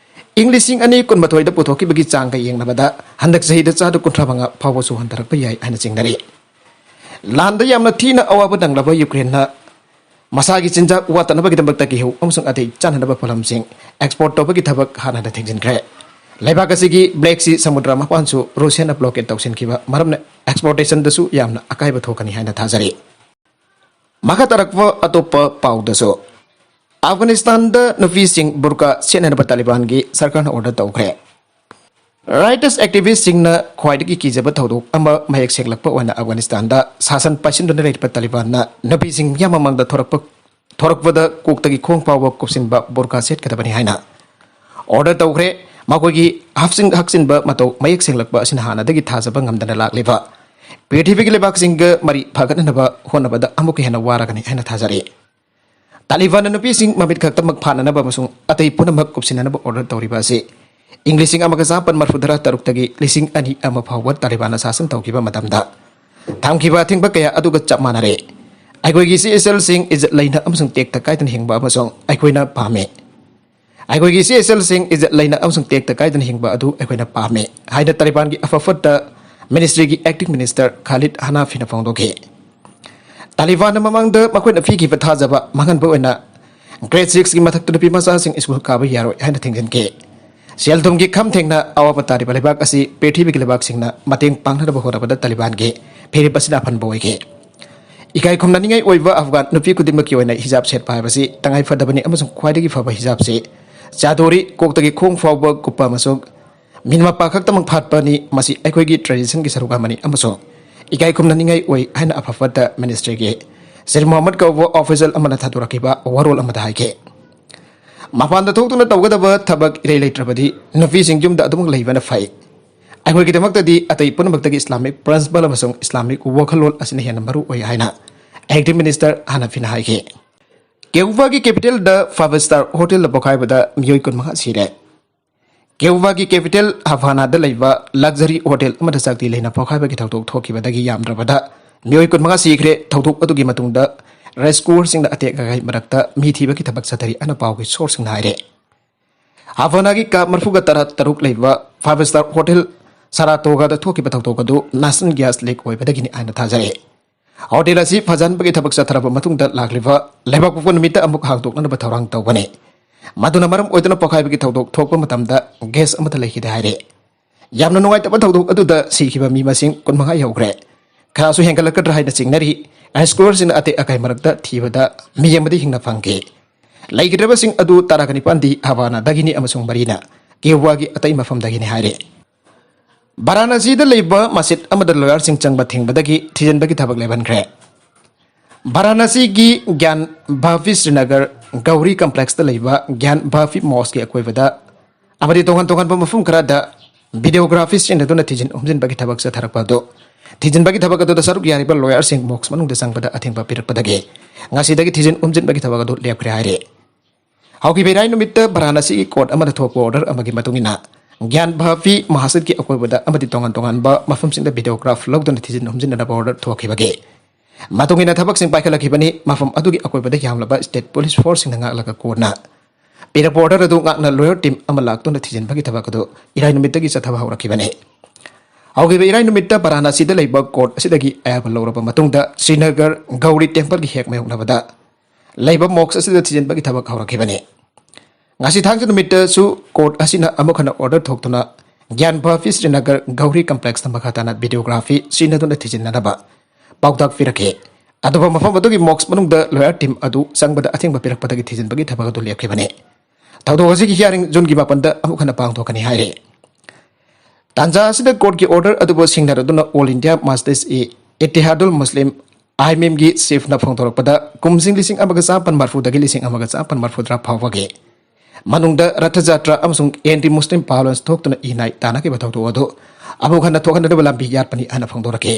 ꯏꯪ ꯂꯤꯁꯤꯡ ꯑꯅꯤ ꯀꯨꯟꯃꯥꯊꯣꯏꯗ ꯄꯨꯊꯣꯛꯈꯤꯕꯒꯤ ꯆꯥꯡꯒ ꯌꯦꯡꯅꯕꯗ ꯍꯟꯗꯛ ꯆꯍꯤꯗ ꯆꯥꯗ ꯀꯨꯟꯊ꯭ꯔꯥ ꯃꯉꯥ ꯐꯥꯎꯕꯁꯨ ꯍꯟꯊꯔꯛꯄ ꯌꯥꯏ ꯍꯥꯏꯅ ꯆꯤꯡꯅꯔꯤ꯫ ꯂꯥꯟꯗ ꯌꯥꯝꯅ ꯊꯤꯅ ꯑꯋꯥꯕ ꯅꯪꯂꯕ ꯌꯨꯀ꯭ꯔꯦꯟꯅ ꯃꯁꯥꯒꯤ ꯆꯤꯟꯖꯥꯛ ꯋꯥꯠꯇꯅꯕꯒꯤꯗꯃꯛꯇ ꯒꯦꯍꯨ ꯑꯃꯁꯨꯡ ꯑꯇꯩ ꯆꯥꯅꯅꯕ ꯄꯣꯠꯂꯝꯁꯤꯡ export ꯇꯧꯕꯒꯤ ꯊꯕꯛ ꯍꯥꯟꯅꯅ ꯊꯤꯡꯖꯤꯟꯈ꯭ꯔꯦ꯫ ꯂꯩꯕꯥꯛ ꯑꯁꯤꯒꯤ Black Sea ꯁꯃꯨꯗ꯭ꯔ ꯃꯄꯥꯟꯁꯨ ꯔꯨꯁꯤꯌꯥꯅ blockade ꯇꯧꯁꯤꯟꯈꯤꯕ ꯃꯔꯝꯅ exportationꯗꯁꯨ ꯌꯥꯝꯅ ꯑꯀꯥꯏꯕ ꯊꯣꯛꯀꯅꯤ ꯍꯥꯏꯅ ꯊꯥꯖꯔꯤ꯫ ꯃꯈꯥ ꯇꯥꯔꯛꯄ ꯑꯇꯣꯞꯄ ꯄꯥꯎꯗꯁꯨ, ꯑꯐꯒꯥꯅꯤꯁꯇꯥꯟꯗ ꯅꯨꯄꯤꯁꯤꯡ ꯕꯨꯔꯀꯥ ꯁꯦꯠꯅꯅꯕ ꯇꯥꯂꯤꯕꯥꯟꯒꯤ ꯁꯔꯀꯥꯔꯅ order ꯇꯧꯈ꯭ꯔꯦ꯫ Rights activistꯁꯤꯡꯅ ꯈ꯭ꯋꯥꯏꯗꯒꯤ ꯀꯤꯖꯕ ꯊꯧꯗꯣꯛ ꯑꯃ ꯃꯌꯦꯛ ꯁꯦꯡꯂꯛꯄ ꯑꯣꯏꯅ ꯑꯐꯒꯥꯅꯤꯁꯇꯥꯟꯗ ꯁꯥꯁꯟ ꯄꯥꯏꯁꯤꯟꯗꯨꯅ ꯂꯩꯔꯤꯕ ꯇꯥꯂꯤꯕꯥꯟꯅ ꯅꯨꯄꯤꯁꯤꯡ ꯃꯤꯌꯥꯝ ꯃꯃꯥꯡꯗ ꯊꯣꯔꯛꯄ, ꯊꯣꯔꯛꯄꯗ ꯀꯣꯛꯇꯒꯤ ꯈꯣꯡ ꯐꯥꯎꯕ ꯀꯨꯞꯁꯤꯟꯕ ꯕꯨꯔꯀꯥ ꯁꯦꯠꯀꯗꯕꯅꯤ ꯍꯥꯏꯅ order ꯇꯧꯈ꯭ꯔꯦ꯫ ꯃꯈꯣꯏꯒꯤ ꯍꯥꯞꯆꯤꯟ-, ꯍꯛꯆꯤꯟꯕ ꯃꯇꯧ ꯃꯌꯦꯛ ꯁꯦꯡꯂꯛꯄ ꯑꯁꯤꯅ ꯍꯥꯟꯅꯗꯒꯤ ꯊꯥꯖꯕ ꯉꯝꯗꯅ ꯂꯥꯛꯂꯤꯕ ꯄ꯭ꯔꯤꯊꯤꯕꯤꯒꯤ ꯂꯩꯕꯥꯛꯁꯤꯡꯒ ꯃꯔꯤ ꯐꯒꯠꯅꯅꯕ ꯍꯣꯠꯅꯕꯗ ꯑꯃꯨꯛꯀ ꯍꯦꯟꯅ ꯋꯥꯔꯒꯅꯤ ꯍꯥꯏꯅ ꯊꯥꯖꯔꯤ꯫ ꯇꯥꯂꯤꯕꯥꯟꯅ ꯅꯨꯄꯤꯁꯤꯡ ꯃꯃꯤꯠ ꯈꯛꯇꯃꯛ ꯐꯥꯅꯅꯕ ꯑꯃꯁꯨꯡ ꯑꯇꯩ ꯄꯨꯝꯅꯃꯛ ꯀꯨꯞꯁꯤꯟꯅꯅꯕ order ꯇꯧꯔꯤꯕ ꯑꯁꯤ ꯏꯪ ꯂꯤꯁꯤꯡ ꯑꯃꯒ ꯆꯥꯃꯥꯄꯟ ꯃꯔꯤꯐꯨꯇꯔꯥ ꯇꯔꯨꯛꯇꯒꯤ ꯂꯤꯁꯤꯡ ꯑꯅꯤ ꯑꯃ ꯐꯥꯎꯕ ꯇꯥꯂꯤꯕꯥꯟꯅ ꯁꯥꯁꯟ ꯇꯧꯈꯤꯕ ꯃꯇꯝꯗ ꯊꯝꯈꯤꯕ ꯑꯊꯤꯡꯕ ꯀꯌꯥ ꯑꯗꯨꯒ ꯆꯞ ꯃꯥꯟꯅꯔꯦ꯫ ꯑꯩꯈꯣꯏꯒꯤ ꯁꯤ ꯑꯦꯁ ꯑꯦꯜꯁꯤꯡ ꯏꯖꯠ ꯂꯩꯅ ꯑꯃꯁꯨꯡ ꯇꯦꯛꯇ ꯀꯥꯏꯗꯅ ꯍꯤꯡꯕ ꯑꯃꯁꯨꯡ ꯑꯩꯈꯣꯏꯅ ꯄꯥꯝꯃꯤ꯫ ꯑꯩꯈꯣꯏꯒꯤ ꯁꯤ ꯑꯦꯁ ꯑꯦꯜꯁꯤꯡ ꯏꯖꯠ ꯂꯩꯅ ꯑꯃꯁꯨꯡ ꯇꯦꯛꯇ ꯀꯥꯏꯗꯅ ꯍꯤꯡꯕ ꯑꯗꯨ ꯑꯩꯈꯣꯏꯅ ꯄꯥꯝꯃꯤ ꯍꯥꯏꯅ ꯇꯥꯂꯤꯕꯥꯟꯒꯤ ꯑꯐ ꯐꯠꯇ ꯃꯤꯅꯤꯁꯇ꯭ꯔꯤꯒꯤ ꯑꯦꯛꯇꯤꯡ ꯃꯤꯅꯤꯁꯇꯔ ꯈꯥꯂꯤꯗ ꯍꯅꯥꯐꯤꯅ ꯐꯣꯡꯗꯣꯛꯈꯤ꯫ ꯇꯥꯂꯤꯕꯥꯟꯅ ꯃꯃꯥꯡꯗ ꯃꯈꯣꯏꯅ ꯄꯤꯈꯤꯕ ꯊꯥꯖꯕ ꯃꯥꯡꯍꯟꯕ ꯑꯣꯏꯅ ꯒ꯭ꯔꯦꯗ ꯁꯤꯛꯁꯀꯤ ꯃꯊꯛꯇ ꯅꯨꯄꯤ ꯃꯆꯥꯁꯤꯡ ꯁ꯭ꯀꯨꯜ ꯀꯥꯕ ꯌꯥꯔꯣꯏ ꯍꯥꯏꯅ ꯊꯤꯡꯖꯤꯟꯈꯤ꯫ ꯁꯦꯜ ꯊꯨꯝꯒꯤ ꯈꯝ ꯊꯦꯡꯅ ꯑꯋꯥꯕ ꯇꯥꯔꯤꯕ ꯂꯩꯕꯥꯛ ꯑꯁꯤ ꯄ꯭ꯔꯤꯊꯤꯕꯤꯒꯤ ꯂꯩꯕꯥꯛꯁꯤꯡꯅ ꯃꯇꯦꯡ ꯄꯥꯡꯅꯅꯕ ꯍꯣꯠꯅꯕꯗ ꯇꯥꯂꯤꯕꯥꯟꯒꯤ ꯐꯤꯔꯦꯞ ꯑꯁꯤꯅ ꯑꯄꯟꯕ ꯑꯣꯏꯈꯤ꯫ ꯏꯀꯥꯏ ꯈꯨꯝꯅꯅꯤꯡꯉꯥꯏ ꯑꯣꯏꯕ ꯑꯐꯒꯥꯟ ꯅꯨꯄꯤ ꯈꯨꯗꯤꯡꯃꯛꯀꯤ ꯑꯣꯏꯅ ꯍꯤꯖꯥꯕ ꯁꯦꯠꯄ ꯍꯥꯏꯕꯁꯤ ꯇꯉꯥꯏ ꯐꯗꯕꯅꯤ ꯑꯃꯁꯨꯡ ꯈ꯭ꯋꯥꯏꯗꯒꯤ ꯐꯕ ꯍꯤꯖꯥꯕꯁꯤ ꯆꯥꯗꯣꯔꯤ ꯀꯣꯛꯇꯒꯤ ꯈꯣꯡ ꯐꯥꯎꯕ ꯀꯨꯞꯄ ꯑꯃꯁꯨꯡ ꯃꯤꯠ ꯃꯄꯥ ꯈꯛꯇꯃꯛ ꯐꯥꯠꯄꯅꯤ꯫ ꯃꯁꯤ ꯑꯩꯈꯣꯏꯒꯤ ꯇ꯭ꯔꯦꯗꯤꯁꯟꯒꯤ ꯁꯔꯨꯛ ꯑꯃꯅꯤ ꯑꯃꯁꯨꯡ ꯏꯀꯥꯏ ꯈꯨꯝꯅꯅꯤꯡꯉꯥꯏ ꯑꯣꯏ ꯍꯥꯏꯅ ꯑꯐ ꯐꯠꯇ ꯃꯤꯅꯤꯁꯇ꯭ꯔꯤꯒꯤ ꯁ꯭ꯔꯤ ꯃꯣꯍꯝꯃꯗ ꯀꯧꯕ ꯑꯣꯐꯤꯁꯤꯌꯦꯜ ꯑꯃꯅ ꯊꯥꯗꯣꯔꯛꯈꯤꯕ ꯋꯥꯔꯣꯜ ꯑꯃꯗ ꯍꯥꯏꯈꯤ꯫ ꯃꯄꯥꯟꯗ ꯊꯣꯛꯇꯨꯅ ꯇꯧꯒꯗꯕ ꯊꯕꯛ ꯏꯔꯩ ꯂꯩꯇ꯭ꯔꯕꯗꯤ ꯅꯨꯄꯤꯁꯤꯡ ꯌꯨꯝꯗ ꯑꯗꯨꯃꯛ ꯂꯩꯕꯅ ꯐꯩ꯫ ꯑꯩꯈꯣꯏꯒꯤꯗꯃꯛꯇꯗꯤ ꯑꯇꯩ ꯄꯨꯝꯅꯃꯛꯇꯒꯤ ꯏꯁꯂꯥꯃꯤꯛ ꯄ꯭ꯔꯤꯟꯁꯤꯄꯜ ꯑꯃꯁꯨꯡ ꯏꯁꯂꯥꯃꯤꯛ ꯋꯥꯈꯜꯂꯣꯟ ꯑꯁꯤꯅ ꯍꯦꯟꯅ ꯃꯔꯨ ꯑꯣꯏ ꯍꯥꯏꯅ ꯑꯦꯛꯇꯤꯡ ꯃꯤꯅꯤꯁꯇꯔ ꯍꯅꯥꯐꯤꯅ ꯍꯥꯏꯈꯤ꯫ ꯀ꯭ꯌꯨꯕꯥꯒꯤ ꯀꯦꯄꯤꯇꯦꯜꯗ ꯐꯥꯏꯚ ꯁ꯭ꯇꯥꯔ ꯍꯣꯇꯦꯜꯗ ꯄꯣꯈꯥꯏꯕꯗ ꯃꯤꯑꯣꯏ ꯀꯨꯟꯃꯉꯥ ꯁꯤꯔꯦ꯫ ꯀ꯭ꯌꯨꯕꯥꯒꯤ ꯀꯦꯄꯤꯇꯦꯜ ꯍꯚꯥꯅꯥꯗ ꯂꯩꯕ ꯂꯛꯖꯔꯤ ꯍꯣꯇꯦꯜ ꯑꯃꯗ ꯆꯥꯛꯇꯤ ꯂꯩꯅ ꯄꯣꯈꯥꯏꯕꯒꯤ ꯊꯧꯗꯣꯛ ꯊꯣꯛꯈꯤꯕꯗꯒꯤ ꯌꯥꯝꯗ꯭ꯔꯕꯗ ꯃꯤꯑꯣꯏ ꯀꯨꯟꯃꯉꯥ ꯁꯤꯈ꯭ꯔꯦ꯫ ꯊꯧꯗꯣꯛ ꯑꯗꯨꯒꯤ ꯃꯇꯨꯡꯗ ꯔꯦꯁꯀ꯭ꯌꯨꯑꯔꯁꯤꯡꯅ ꯑꯇꯦꯛ ꯑꯀꯥꯏ ꯃꯔꯛꯇ ꯃꯤ ꯊꯤꯕꯒꯤ ꯊꯕꯛ ꯆꯠꯊꯔꯤ ꯑꯅ ꯄꯥꯎꯒꯤ ꯁꯣꯔꯁꯁꯤꯡꯅ ꯍꯥꯏꯔꯦ꯫ ꯍꯚꯥꯅꯥꯒꯤ ꯀꯥ ꯃꯔꯤꯐꯨꯒ ꯇꯔꯥ ꯇꯔꯨꯛ ꯂꯩꯕ ꯐꯥꯏꯚ ꯁ꯭ꯇꯥꯔ ꯍꯣꯇꯦꯜ ꯁꯥꯔꯥꯇꯣꯒꯥꯗ ꯊꯣꯛꯈꯤꯕ ꯊꯧꯗꯣꯛ ꯑꯗꯨ ꯅꯦꯁꯅꯦꯜ ꯒ꯭ꯌꯥꯁ ꯂꯤꯛ ꯑꯣꯏꯕꯗꯒꯤꯅꯤ ꯍꯥꯏꯅ ꯊꯥꯖꯔꯦ꯫ ꯍꯣꯇꯦꯜ ꯑꯁꯤ ꯐꯖꯍꯟꯕꯒꯤ ꯊꯕꯛ ꯆꯠꯊꯔꯕ ꯃꯇꯨꯡꯗ ꯂꯥꯛꯂꯤꯕ ꯂꯩꯕꯥꯛꯄꯣꯛꯄ ꯅꯨꯃꯤꯠꯇ ꯑꯃꯨꯛ ꯍꯥꯡꯗꯣꯛꯅꯅꯕ ꯊꯧꯔꯥꯡ ꯇꯧꯒꯅꯤ꯫ ꯃꯗꯨꯅ ꯃꯔꯝ ꯑꯣꯏꯗꯨꯅ ꯄꯣꯈꯥꯏꯕꯒꯤ ꯊꯧꯗꯣꯛ ꯊꯣꯛꯄ ꯃꯇꯝꯗ ꯒ꯭ꯌꯥꯁ ꯑꯃꯠꯇ ꯂꯩꯈꯤꯗꯦ ꯍꯥꯏꯔꯦ꯫ ꯌꯥꯝꯅ ꯅꯨꯡꯉꯥꯏꯇꯕ ꯊꯧꯗꯣꯛ ꯑꯗꯨꯗ ꯁꯤꯈꯤꯕ ꯃꯤ ꯃꯁꯤꯡ ꯀꯨꯟꯃꯉꯥ ꯌꯧꯈ꯭ꯔꯦ꯫ ꯈꯔꯁꯨ ꯍꯦꯟꯒꯠꯂꯛꯀꯗ꯭ꯔꯥ ꯍꯥꯏꯅ ꯆꯤꯡꯅꯔꯤ꯫ ꯔꯦꯁꯀ꯭ꯌꯨꯑꯔꯁꯤꯡꯅ ꯑꯇꯦꯛ ꯑꯀꯥꯏ ꯃꯔꯛꯇ ꯊꯤꯕꯗ ꯃꯤ ꯑꯃꯗꯤ ꯍꯤꯡꯅ ꯐꯪꯈꯤ꯫ ꯂꯩꯈꯤꯗ꯭ꯔꯕꯁꯤꯡ ꯑꯗꯨ ꯇꯔꯥꯒ ꯅꯤꯄꯥꯟꯗꯤ ꯍꯚꯥꯅꯥꯗꯒꯤꯅꯤ ꯑꯃꯁꯨꯡ ꯃꯔꯤꯅ ꯀ꯭ꯌꯨꯕꯥꯒꯤ ꯑꯇꯩ ꯃꯐꯝꯗꯒꯤꯅꯤ ꯍꯥꯏꯔꯤ꯫ ꯚꯥꯔꯥꯅꯥꯁꯤꯗ ꯂꯩꯕ ꯃꯁꯖꯤꯗ ꯑꯃꯗ ꯂꯣꯌꯔꯁꯤꯡ ꯆꯪꯕ ꯊꯤꯡꯕꯗꯒꯤ ꯊꯤꯖꯤꯟꯕꯒꯤ ꯊꯕꯛ ꯂꯦꯞꯍꯟꯈ꯭ꯔꯦ꯫ ꯚꯥꯔꯥꯅꯥꯁꯤꯒꯤ ꯒ꯭ꯌꯥꯟ ꯚꯥꯚꯤ ꯁ꯭ꯔꯤꯅꯒꯔ ꯒꯧꯔꯤ ꯀꯝꯄ꯭ꯂꯦꯛꯁꯇ ꯂꯩꯕ ꯒ꯭ꯌꯥꯟ ꯚꯥꯚꯤ ꯃꯣꯁꯀꯤ ꯑꯀꯣꯏꯕꯗ ꯑꯃꯗꯤ ꯇꯣꯉꯥꯟ ꯇꯣꯉꯥꯟꯕ ꯃꯐꯝ ꯈꯔꯗ ꯚꯤꯗꯤꯑꯣꯒ꯭ꯔꯥꯐꯤ ꯁꯤꯖꯤꯟꯅꯗꯨꯅ ꯊꯤꯖꯤꯟ ꯍꯨꯝꯖꯤꯟꯕꯒꯤ ꯊꯕꯛ ꯆꯠꯊꯔꯛꯄ ꯑꯗꯨ ꯊꯤꯖꯤꯟꯕꯒꯤ ꯊꯕꯛ ꯑꯗꯨꯗ ꯁꯔꯨꯛ ꯌꯥꯔꯤꯕ ꯂꯣꯌꯔꯁꯤꯡ ꯃꯣꯁꯛ ꯃꯅꯨꯡꯗ ꯆꯪꯕꯗ ꯑꯊꯤꯡꯕ ꯄꯤꯔꯛꯄꯗꯒꯤ ꯉꯁꯤꯗꯒꯤ ꯊꯤꯖꯤꯟ ꯍꯨꯝꯖꯤꯟꯕꯒꯤ ꯊꯕꯛ ꯑꯗꯨ ꯂꯦꯞꯈ꯭ꯔꯦ ꯍꯥꯏꯔꯤ꯫ ꯍꯧꯈꯤꯕ ꯏꯔꯥꯏ ꯅꯨꯃꯤꯠꯇ ꯚꯥꯔꯥꯅꯥꯁꯤꯒꯤ ꯀꯣꯔꯠ ꯑꯃꯗ ꯊꯣꯛꯄ ꯑꯣꯔꯗꯔ ꯑꯃꯒꯤ ꯃꯇꯨꯡ ꯏꯟꯅ ꯒ꯭ꯌꯥꯟ ꯚꯥꯚꯤ ꯃꯁꯖꯤꯗꯀꯤ ꯑꯀꯣꯏꯕꯗ ꯑꯃꯗꯤ ꯇꯣꯉꯥꯟ ꯇꯣꯉꯥꯟꯕ ꯃꯐꯝꯁꯤꯡꯗ ꯚꯤꯗꯤꯑꯣꯒ꯭ꯔꯥꯐ ꯂꯧꯗꯨꯅ ꯊꯤꯖꯤꯟ ꯍꯨꯝꯖꯤꯟꯅꯅꯕ ꯑꯣꯔꯗꯔ ꯊꯣꯛꯈꯤꯕꯒꯤ ꯃꯇꯨꯡ ꯏꯟꯅ ꯊꯕꯛꯁꯤꯡ ꯄꯥꯏꯈꯠꯂꯛꯈꯤꯕꯅꯤ꯫ ꯃꯐꯝ ꯑꯗꯨꯒꯤ ꯑꯀꯣꯏꯕꯗ ꯌꯥꯝꯂꯕ state police forceꯁꯤꯡꯅ ꯉꯥꯛꯂꯒ ꯀꯣꯟꯅ ꯄꯤꯔꯛꯄ order ꯑꯗꯨ ꯉꯥꯛꯅ lawyer team ꯑꯃ ꯂꯥꯛꯇꯨꯅ ꯊꯤꯖꯤꯟꯕꯒꯤ ꯊꯕꯛ ꯑꯗꯨ ꯏꯔꯥꯏ ꯅꯨꯃꯤꯠꯇꯒꯤ ꯆꯠꯊꯕ ꯍꯧꯔꯛꯈꯤꯕꯅꯤ꯫ ꯍꯧꯈꯤꯕ ꯏꯔꯥꯏ ꯅꯨꯃꯤꯠꯇ ꯕꯔꯥꯅꯥꯁꯤꯗ ꯂꯩꯕ court ꯑꯁꯤꯗꯒꯤ ꯑꯌꯥꯕ ꯂꯧꯔꯕ ꯃꯇꯨꯡꯗ ꯁ꯭ꯔꯤꯅꯒꯔ ꯒꯧꯔꯤ templeꯒꯤ ꯍꯦꯛ ꯃꯥꯌꯣꯛꯅꯕꯗ ꯂꯩꯕ mosque ꯑꯁꯤꯗ ꯊꯤꯖꯤꯟꯕꯒꯤ ꯊꯕꯛ ꯍꯧꯔꯛꯈꯤꯕꯅꯤ꯫ ꯉꯁꯤ ꯊꯥꯡꯖ ꯅꯨꯃꯤꯠꯇꯁꯨ court ꯑꯁꯤꯅ ꯑꯃꯨꯛ ꯍꯟꯅ order ꯊꯣꯛꯇꯨꯅ ꯒ꯭ꯌꯥꯟ ꯚꯥꯐꯤ ꯁ꯭ꯔꯤꯅꯒꯔ ꯒꯧꯔꯤ complexꯇ ꯃꯈꯥ ꯇꯥꯅ videography ꯁꯤꯖꯤꯟꯅꯗꯨꯅ ꯊꯤꯖꯤꯟꯅꯅꯕ ꯄꯥꯎꯇꯥꯛ ꯄꯤꯔꯛꯈꯤ꯫ ꯑꯗꯨꯕꯨ ꯃꯐꯝ ꯑꯗꯨꯒꯤ mosque ꯃꯅꯨꯡꯗ lawyer team ꯑꯗꯨ ꯆꯪꯕꯗ ꯑꯊꯤꯡꯕ ꯄꯤꯔꯛꯄꯗꯒꯤ ꯊꯤꯖꯤꯟꯕꯒꯤ ꯊꯕꯛ ꯑꯗꯨ ꯂꯦꯞꯈꯤꯕꯅꯤ꯫ ꯊꯧꯗꯣꯛ ꯑꯁꯤꯒꯤ hearing Juneꯒꯤ ꯃꯥꯄꯟꯗ ꯑꯃꯨꯛ ꯍꯟꯅ ꯄꯥꯡꯊꯣꯛꯀꯅꯤ ꯍꯥꯏꯔꯤ꯫ ꯇꯥꯟꯖꯥ ꯑꯁꯤꯗ courtꯀꯤ order ꯑꯗꯨꯕꯨ ꯁꯤꯡꯅꯔꯗꯨꯅ All India Majlis-e-Ittehadul Muslim, ꯑꯥꯏ ꯑꯦꯝ ꯑꯦꯝꯒꯤ chiefꯅ ꯐꯣꯡꯗꯣꯔꯛꯄꯗ, ꯀꯨꯝꯁꯤꯡ ꯂꯤꯁꯤꯡ ꯑꯃꯒ ꯆꯥꯃꯥꯄꯟ ꯃꯔꯐꯨꯗꯒꯤ ꯂꯤꯁꯤꯡ ꯑꯃꯒ ꯆꯥꯃꯥꯄꯟ ꯃꯔꯐꯨꯇꯔꯥ ꯐꯥꯎꯕꯒꯤ ꯃꯅꯨꯡꯗ ꯔꯊ ꯖꯥꯇ꯭ꯔꯥ ꯑꯃꯁꯨꯡ anti Muslim violence ꯊꯣꯛꯇꯨꯅ ꯏ ꯅꯥꯏ ꯇꯥꯅꯈꯤꯕ ꯊꯧꯗꯣꯛ ꯑꯗꯨ ꯑꯃꯨꯛ ꯍꯟꯅ ꯊꯣꯛꯍꯟꯅꯗꯕ ꯂꯝꯕꯤ ꯌꯥꯠꯄꯅꯤ ꯍꯥꯏꯅ ꯐꯣꯡꯗꯣꯔꯛꯈꯤ꯫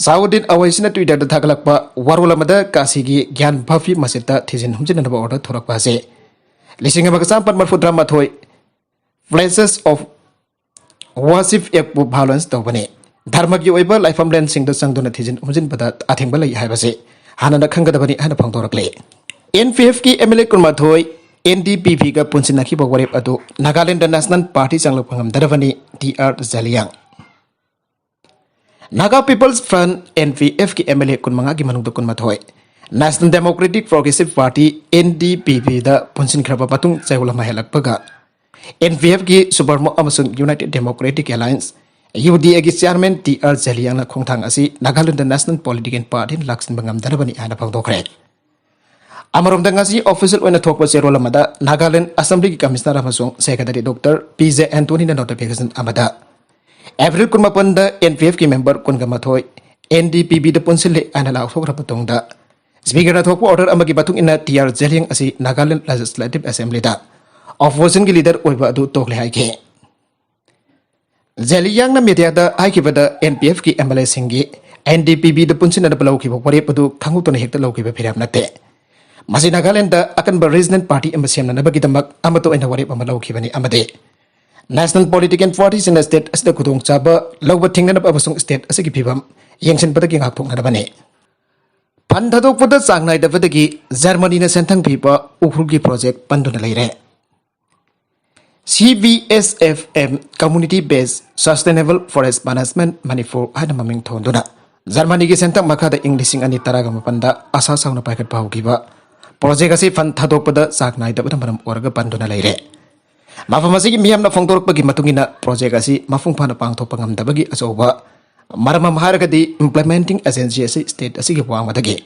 ꯁꯥꯎꯗꯤꯟ ꯑꯋꯩꯁꯤꯅ Twitterꯗ ꯊꯥꯒꯠꯂꯛꯄ ꯋꯥꯔꯣꯜ ꯑꯃꯗ ꯀꯥꯁꯤꯒꯤ ꯒ꯭ꯌꯥꯟ ꯚꯥꯐꯤ ꯃꯁꯖꯤꯗꯇ ꯊꯤꯖꯤꯟ ꯍꯨꯝꯖꯤꯟꯅꯅꯕ order ꯊꯣꯔꯛꯄ ꯑꯁꯤ ꯂꯤꯁꯤꯡ ꯑꯃꯒ ꯆꯥꯃꯥꯄꯟ ꯃꯔꯐꯨꯇꯔꯥ ꯃꯥꯊꯣꯏ Places of Worship Actꯄꯨ violence ꯇꯧꯕꯅꯤ꯫ ꯙꯔꯃꯒꯤ ꯑꯣꯏꯕ ꯂꯥꯏꯐꯝꯂꯦꯟꯁꯤꯡꯗ ꯆꯪꯗꯨꯅ ꯊꯤꯖꯤꯟ ꯍꯨꯝꯖꯤꯟꯕꯗ ꯑꯊꯤꯡꯕ ꯂꯩ ꯍꯥꯏꯕꯁꯤ ꯍꯥꯟꯅꯅ ꯈꯪꯒꯗꯕꯅꯤ ꯍꯥꯏꯅ ꯐꯣꯡꯗꯣꯔꯛꯂꯤ꯫ N P Fꯀꯤ M L A ꯀꯨꯟꯃꯥꯊꯣꯏ N D P Pꯒ ꯄꯨꯟꯁꯤꯟꯅꯈꯤꯕ ꯋꯥꯔꯦꯞ ꯑꯗꯨ ꯅꯥꯒꯥꯂꯦꯟꯗ National Party ꯆꯪꯂꯛꯄ ꯉꯝꯗ꯭ꯔꯕꯅꯤ, T R Zeliang. Naga People's Front, N P Fꯀꯤ M L A ꯀꯨꯟꯃꯉꯥꯒꯤ ꯃꯅꯨꯡꯗ ꯀꯨꯟꯃꯥꯊꯣꯏ National Democratic Progressive Party, N D P Pꯗ ꯄꯨꯟꯁꯤꯟꯈ꯭ꯔꯕ ꯃꯇꯨꯡ ꯆꯌꯣꯜ ꯑꯃ ꯍꯦꯜꯂꯛꯄꯒ N P Fꯀꯤ Supremo ꯑꯃꯁꯨꯡ United Democratic Alliance, U D Aꯒꯤ chairman T R ꯖꯦꯂꯤꯌꯥꯡꯅ ꯈꯣꯡꯊꯥꯡ ꯑꯁꯤ ꯅꯥꯒꯥꯂꯦꯟꯗ National Political Partyꯅ ꯂꯥꯛꯁꯤꯟꯕ ꯉꯝꯗꯅꯕꯅꯤ ꯍꯥꯏꯅ ꯐꯣꯡꯗꯣꯛꯈ꯭ꯔꯦ꯫ ꯑꯃꯔꯣꯝꯗ ꯉꯁꯤ official ꯑꯣꯏꯅ ꯊꯣꯛꯄ ꯆꯦꯔꯣꯜ ꯑꯃꯗ ꯅꯥꯒꯥꯂꯦꯟ Assemblyꯒꯤ Commissioner ꯑꯃꯁꯨꯡ Secretary Doctor P J Anthonyꯅ notification ꯑꯃꯗ April ꯀꯨꯟꯃꯥꯄꯟꯗ N P Fꯀꯤ member ꯀꯨꯟꯒ ꯃꯥꯊꯣꯏ N D P Bꯗ ꯄꯨꯟꯁꯤꯜꯂꯦ ꯍꯥꯏꯅ ꯂꯥꯎꯊꯣꯛꯈ꯭ꯔꯕ ꯃꯇꯨꯡꯗ Speakerꯅ ꯊꯣꯛꯄ order ꯑꯃꯒꯤ ꯃꯇꯨꯡ ꯏꯟꯅ T R ꯖꯦꯂꯤꯌꯥꯡ ꯑꯁꯤ Nagaland Legislative Assemblyꯗ oppositionꯒꯤ leader ꯑꯣꯏꯕ ꯑꯗꯨ ꯇꯣꯛꯂꯦ ꯍꯥꯏꯈꯤ꯫ ꯖꯦꯂꯤꯌꯥꯡꯅ mediaꯗ ꯍꯥꯏꯈꯤꯕꯗ N P Fꯀꯤ M L Aꯁꯤꯡꯒꯤ N D P Bꯗ ꯄꯨꯟꯁꯤꯟꯅꯅꯕ ꯂꯧꯈꯤꯕ ꯋꯥꯔꯦꯞ ꯑꯗꯨ ꯈꯪꯍꯧꯗꯅ ꯍꯦꯛꯇ ꯂꯧꯈꯤꯕ ꯐꯤꯔꯦꯞ ꯅꯠꯇꯦ꯫ ꯃꯁꯤ ꯅꯥꯒꯥꯂꯦꯟꯗ ꯑꯀꯟꯕ regional party ꯑꯃ ꯁꯦꯝꯅꯅꯕꯒꯤꯗꯃꯛ ꯑꯃꯠꯇ ꯑꯣꯏꯅ ꯋꯥꯔꯦꯞ ꯑꯃ ꯂꯧꯈꯤꯕꯅꯤ ꯑꯃꯗꯤ National Political Partyꯁꯤꯡꯅ state ꯑꯁꯤꯗ ꯈꯨꯗꯣꯡꯆꯥꯕ ꯂꯧꯕ ꯊꯤꯡꯅꯅꯕ ꯑꯃꯁꯨꯡ state ꯑꯁꯤꯒꯤ ꯐꯤꯚꯝ ꯌꯦꯡꯁꯤꯟꯕꯗꯒꯤ ꯉꯥꯛꯊꯣꯛꯅꯅꯕꯅꯤ꯫ ꯐꯟ ꯊꯥꯗꯣꯛꯄꯗ ꯆꯥꯡ ꯅꯥꯏꯗꯕꯗꯒꯤ ꯖꯔꯃꯅꯤꯅ ꯁꯦꯟꯊꯪ ꯄꯤꯕ ꯎꯈ꯭ꯔꯨꯜꯒꯤ ꯄ꯭ꯔꯣꯖꯦꯛ ꯄꯟꯗꯨꯅ ꯂꯩꯔꯦ꯫ C B S F M, Community Based Sustainable Forest Management Manipur ꯍꯥꯏꯅ ꯃꯃꯤꯡ ꯊꯣꯟꯗꯨꯅ ꯖꯔꯃꯅꯤꯒꯤ ꯁꯦꯟꯊꯪ ꯃꯈꯥꯗ ꯏꯪ ꯂꯤꯁꯤꯡ ꯑꯅꯤ ꯇꯔꯥꯒ ꯃꯥꯄꯟꯗ ꯑꯁꯥ ꯁꯥꯎꯅ ꯄꯥꯏꯈꯠꯄ ꯍꯧꯈꯤꯕ ꯄ꯭ꯔꯣꯖꯦꯛ ꯑꯁꯤ ꯐꯟ ꯊꯥꯗꯣꯛꯄꯗ ꯆꯥꯡ ꯅꯥꯏꯗꯕꯅ ꯃꯔꯝ ꯑꯣꯏꯔꯒ ꯄꯟꯗꯨꯅ ꯂꯩꯔꯦ꯫ ꯃꯐꯝ ꯑꯁꯤꯒꯤ ꯃꯤꯌꯥꯝꯅ ꯐꯣꯡꯗꯣꯔꯛꯄꯒꯤ ꯃꯇꯨꯡ ꯏꯟꯅ, ꯄ꯭ꯔꯣꯖꯦꯛ ꯑꯁꯤ ꯃꯄꯨꯡ ꯐꯥꯅ ꯄꯥꯡꯊꯣꯛꯄ ꯉꯝꯗꯕꯒꯤ ꯑꯆꯧꯕ ꯃꯔꯝ ꯑꯃ ꯍꯥꯏꯔꯒꯗꯤ implementing agency ꯑꯁꯤ state ꯑꯁꯤꯒꯤ ꯋꯥꯡꯃꯗꯒꯤ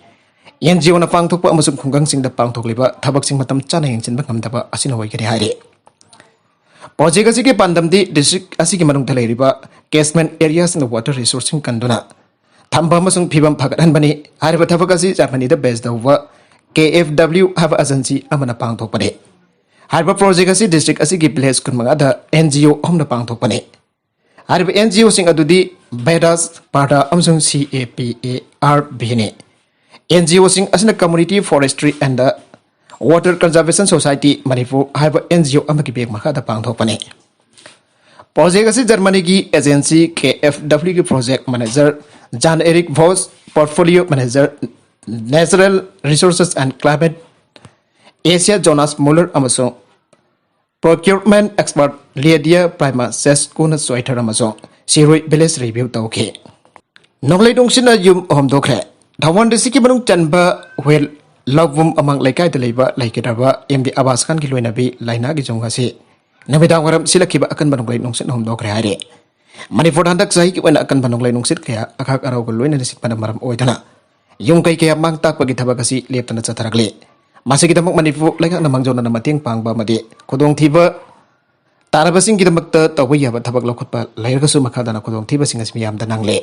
ꯑꯦꯟ ꯖꯤ ꯑꯣꯅ ꯄꯥꯡꯊꯣꯛꯄ ꯑꯃꯁꯨꯡ ꯈꯨꯡꯒꯪꯁꯤꯡꯗ ꯄꯥꯡꯊꯣꯛꯂꯤꯕ ꯊꯕꯛꯁꯤꯡ ꯃꯇꯝ ꯆꯥꯅ ꯌꯦꯡꯁꯤꯟꯕ ꯉꯝꯗꯕ ꯑꯁꯤꯅ ꯑꯣꯏꯒꯅꯤ ꯍꯥꯏꯔꯤ꯫ ꯄ꯭ꯔꯣꯖꯦꯛ ꯑꯁꯤꯒꯤ ꯄꯥꯟꯗꯝꯗꯤ ꯗꯤꯁꯇ꯭ꯔꯤꯛ ꯑꯁꯤꯒꯤ ꯃꯅꯨꯡꯗ ꯂꯩꯔꯤꯕ catchment areaꯁꯤꯡꯗ water resourceꯁꯤꯡ ꯀꯟꯗꯨꯅ ꯊꯝꯕ ꯑꯃꯁꯨꯡ ꯐꯤꯕꯝ ꯐꯒꯠꯍꯟꯕꯅꯤ꯫ ꯍꯥꯏꯔꯤꯕ ꯊꯕꯛ ꯑꯁꯤ ꯖꯔꯃꯅꯤꯗ base ꯇꯧꯕ ꯀꯦ ꯑꯦꯐ ꯗꯕ꯭ꯂꯤꯎ ꯍꯥꯏꯕ agency ꯑꯃꯅ ꯄꯥꯡꯊꯣꯛꯄꯅꯤ꯫ ꯍꯥꯏꯔꯤꯕ ꯄ꯭ꯔꯣꯖꯦꯛ ꯑꯁꯤ ꯗꯤꯁꯇ꯭ꯔꯤꯛ ꯑꯁꯤꯒꯤ ꯚꯤꯂꯦꯖ ꯀꯨꯟꯃꯉꯥꯗ ꯑꯦꯟ ꯖꯤ ꯑꯣ ꯑꯍꯨꯝꯅ ꯄꯥꯡꯊꯣꯛꯄꯅꯤ꯫ ꯍꯥꯏꯔꯤꯕ ꯑꯦꯟ ꯖꯤ ꯑꯣꯁꯤꯡ ꯑꯗꯨꯗꯤ ꯚꯦꯗꯥꯁ, ꯄꯥꯔꯗꯥ ꯑꯃꯁꯨꯡ C A P A R ꯚꯤꯅꯤ꯫ ꯑꯦꯟ ꯖꯤ ꯑꯣꯁꯤꯡ ꯑꯁꯤꯅ Community Forestry and Water Conservation Society Manipur ꯍꯥꯏꯕ ꯑꯦꯟ ꯖꯤ ꯑꯣ ꯑꯃꯒꯤ ꯕꯦꯛ ꯃꯈꯥꯗ ꯄꯥꯡꯊꯣꯛꯄꯅꯤ꯫ ꯄ꯭ꯔꯣꯖꯦꯛ ꯑꯁꯤ ꯖꯔꯃꯅꯤꯒꯤ ꯑꯦꯖꯦꯟꯁꯤ ꯀꯦ ꯑꯦꯐ ꯗꯕ꯭ꯂꯤꯎꯒꯤ project manager Jan Erik Voss, portfolio manager Natural Resources and Climate Asia Jonas Muller ꯑꯃꯁꯨꯡ procurement expert ꯂꯤꯌꯥꯗꯤꯌꯥ ꯄ꯭ꯔꯥꯏꯃꯥ ꯁꯦꯁꯀꯨꯅ ꯁ꯭ꯋꯥꯏꯊꯔ ꯑꯃꯁꯨꯡ ꯁꯤꯔꯨꯏ ꯚꯤꯂꯦꯖ ꯔꯤꯚꯤꯌꯨ ꯇꯧꯈꯤ꯫ ꯅꯣꯡꯂꯩ ꯅꯨꯡꯁꯤꯠꯅ ꯌꯨꯝ ꯍꯣꯝꯗꯣꯛꯈ꯭ꯔꯦ꯫ ꯊꯧꯕꯥꯜ ꯗꯤꯁꯇ꯭ꯔꯤꯛꯀꯤ ꯃꯅꯨꯡ ꯆꯟꯕ ꯍꯨꯏꯜ ꯂꯧꯕꯨꯝ ꯑꯃꯥꯡ ꯂꯩꯀꯥꯏꯗ ꯂꯩꯕ ꯂꯩꯈꯤꯗ꯭ꯔꯕ ꯑꯦꯝ ꯗꯤ ꯑꯕꯥꯁ ꯈꯥꯟꯒꯤ ꯂꯣꯏꯅꯕꯤ ꯂꯥꯏꯅꯥꯒꯤ ꯌꯨꯝ ꯑꯁꯤ ꯅꯨꯃꯤꯗꯥꯡ ꯋꯥꯏꯔꯝ ꯁꯤꯜꯂꯛꯈꯤꯕ ꯑꯀꯟꯕ ꯅꯣꯡꯂꯩ ꯅꯨꯡꯁꯤꯠꯅ ꯍꯣꯝꯗꯣꯛꯈ꯭ꯔꯦ ꯍꯥꯏꯔꯤ꯫ ꯃꯅꯤꯄꯨꯔꯗ ꯍꯟꯗꯛ ꯆꯍꯤꯒꯤ ꯑꯣꯏꯅ ꯑꯀꯟꯕ ꯅꯣꯡꯂꯩ ꯅꯨꯡꯁꯤꯠ ꯀꯌꯥ ꯑꯈꯥꯛ ꯑꯔꯧꯒ ꯂꯣꯏꯅꯅ ꯁꯤꯠꯄꯅ ꯃꯔꯝ ꯑꯣꯏꯗꯨꯅ ꯌꯨꯝ ꯀꯩ ꯀꯌꯥ ꯃꯥꯡ ꯇꯥꯛꯄꯒꯤ ꯊꯕꯛ ꯑꯁꯤ ꯂꯦꯞꯇꯅ ꯆꯠꯊꯔꯛꯂꯤ꯫ ꯃꯁꯤꯒꯤꯗꯃꯛ ꯃꯅꯤꯄꯨꯔ ꯂꯩꯉꯥꯛꯅ ꯃꯥꯡꯖꯧꯅꯅ ꯃꯇꯦꯡ ꯄꯥꯡꯕ ꯑꯃꯗꯤ ꯈꯨꯗꯣꯡꯊꯤꯕ ꯇꯥꯔꯕꯁꯤꯡꯒꯤꯗꯃꯛꯇ ꯇꯧꯕ ꯌꯥꯕ ꯊꯕꯛ ꯂꯧꯈꯠꯄ ꯂꯩꯔꯒꯁꯨ ꯃꯈꯥ ꯇꯥꯅ ꯈꯨꯗꯣꯡꯊꯤꯕꯁꯤꯡ ꯑꯁꯤ ꯃꯤꯌꯥꯝꯗ ꯅꯪꯂꯦ꯫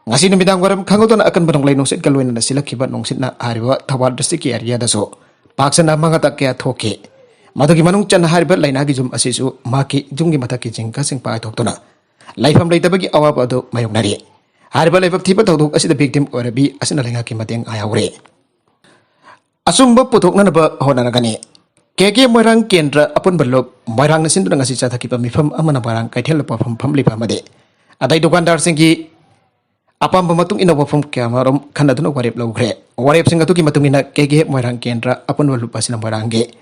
ꯉꯁꯤ ꯅꯨꯃꯤꯗꯥꯡ ꯋꯥꯏꯔꯝ ꯈꯪꯍꯧꯗꯅ ꯑꯀꯟꯕ ꯅꯣꯡꯂꯩ ꯅꯨꯡꯁꯤꯠꯀ ꯂꯣꯏꯅꯅ ꯁꯤꯜꯂꯛꯈꯤꯕ ꯅꯨꯡꯁꯤꯠꯅ ꯍꯥꯏꯔꯤꯕ ꯊꯧꯕꯥꯜ ꯗꯤꯁꯇ꯭ꯔꯤꯛꯀꯤ ꯑꯦꯔꯤꯌꯥꯗꯁꯨ ꯄꯥꯛ ꯁꯟꯅ ꯑꯃꯥꯡ ꯑꯇꯥ ꯀꯌꯥ ꯊꯣꯛꯈꯤ꯫ ꯃꯗꯨꯒꯤ ꯃꯅꯨꯡ ꯆꯟꯅ ꯍꯥꯏꯔꯤꯕ ꯂꯥꯏꯅꯥꯒꯤ ꯌꯨꯝ ꯑꯁꯤꯁꯨ ꯃꯍꯥꯛꯀꯤ ꯌꯨꯝꯒꯤ ꯃꯊꯛꯀꯤ ꯖꯤꯡꯒꯁꯤꯡ ꯄꯥꯏꯊꯣꯛꯇꯨꯅ ꯂꯩꯐꯝ ꯂꯩꯇꯕꯒꯤ ꯑꯋꯥꯕ ꯑꯗꯨ ꯃꯥꯌꯣꯛꯅꯔꯤ꯫ ꯍꯥꯏꯔꯤꯕ ꯂꯥꯏꯕꯛ ꯊꯤꯕ ꯊꯧꯗꯣꯛ ꯑꯁꯤꯗ victim ꯑꯣꯏꯔꯕꯤ ꯑꯁꯤꯅ ꯂꯩꯉꯥꯛꯀꯤ ꯃꯇꯦꯡ ꯉꯥꯏꯍꯧꯔꯦ꯫ ꯑꯆꯨꯝꯕ ꯄꯨꯊꯣꯛꯅꯅꯕ ꯍꯣꯠꯅꯔꯒꯅꯤ꯫ ꯀꯦ ꯀꯦ ꯃꯣꯏꯔꯥꯡ ꯀꯦꯟꯗ꯭ꯔ ꯑꯄꯨꯟꯕ ꯂꯨꯞ ꯃꯣꯏꯔꯥꯡꯅ ꯁꯤꯟꯗꯨꯅ ꯉꯁꯤ ꯆꯠꯊꯈꯤꯕ ꯃꯤꯐꯝ ꯑꯃꯅ ꯃꯣꯏꯔꯥꯡ ꯀꯩꯊꯦꯜꯗ ꯄꯣꯠꯐꯝ ꯐꯝꯂꯤꯕ ꯑꯃꯗꯤ ꯑꯇꯩ ꯗꯨꯀꯥꯟꯗꯥꯔꯁꯤꯡꯒꯤ ꯑꯄꯥꯝꯕ ꯃꯇꯨꯡ ꯏꯟꯅ ꯋꯥꯐꯝ ꯀꯌꯥꯃꯔꯨꯝ ꯈꯟꯅꯗꯨꯅ ꯋꯥꯔꯦꯞ ꯂꯧꯈ꯭ꯔꯦ꯫ ꯋꯥꯔꯦꯞꯁꯤꯡ ꯑꯗꯨꯒꯤ ꯃꯇꯨꯡ ꯏꯟꯅ ꯀꯦ ꯀꯦ ꯍꯦꯞ ꯃꯣꯏꯔꯥꯡ ꯀꯦꯟꯗ꯭ꯔ ꯑꯄꯨꯟꯕ ꯂꯨꯞ ꯑꯁꯤꯅ ꯃꯣꯏꯔꯥꯡꯒꯤ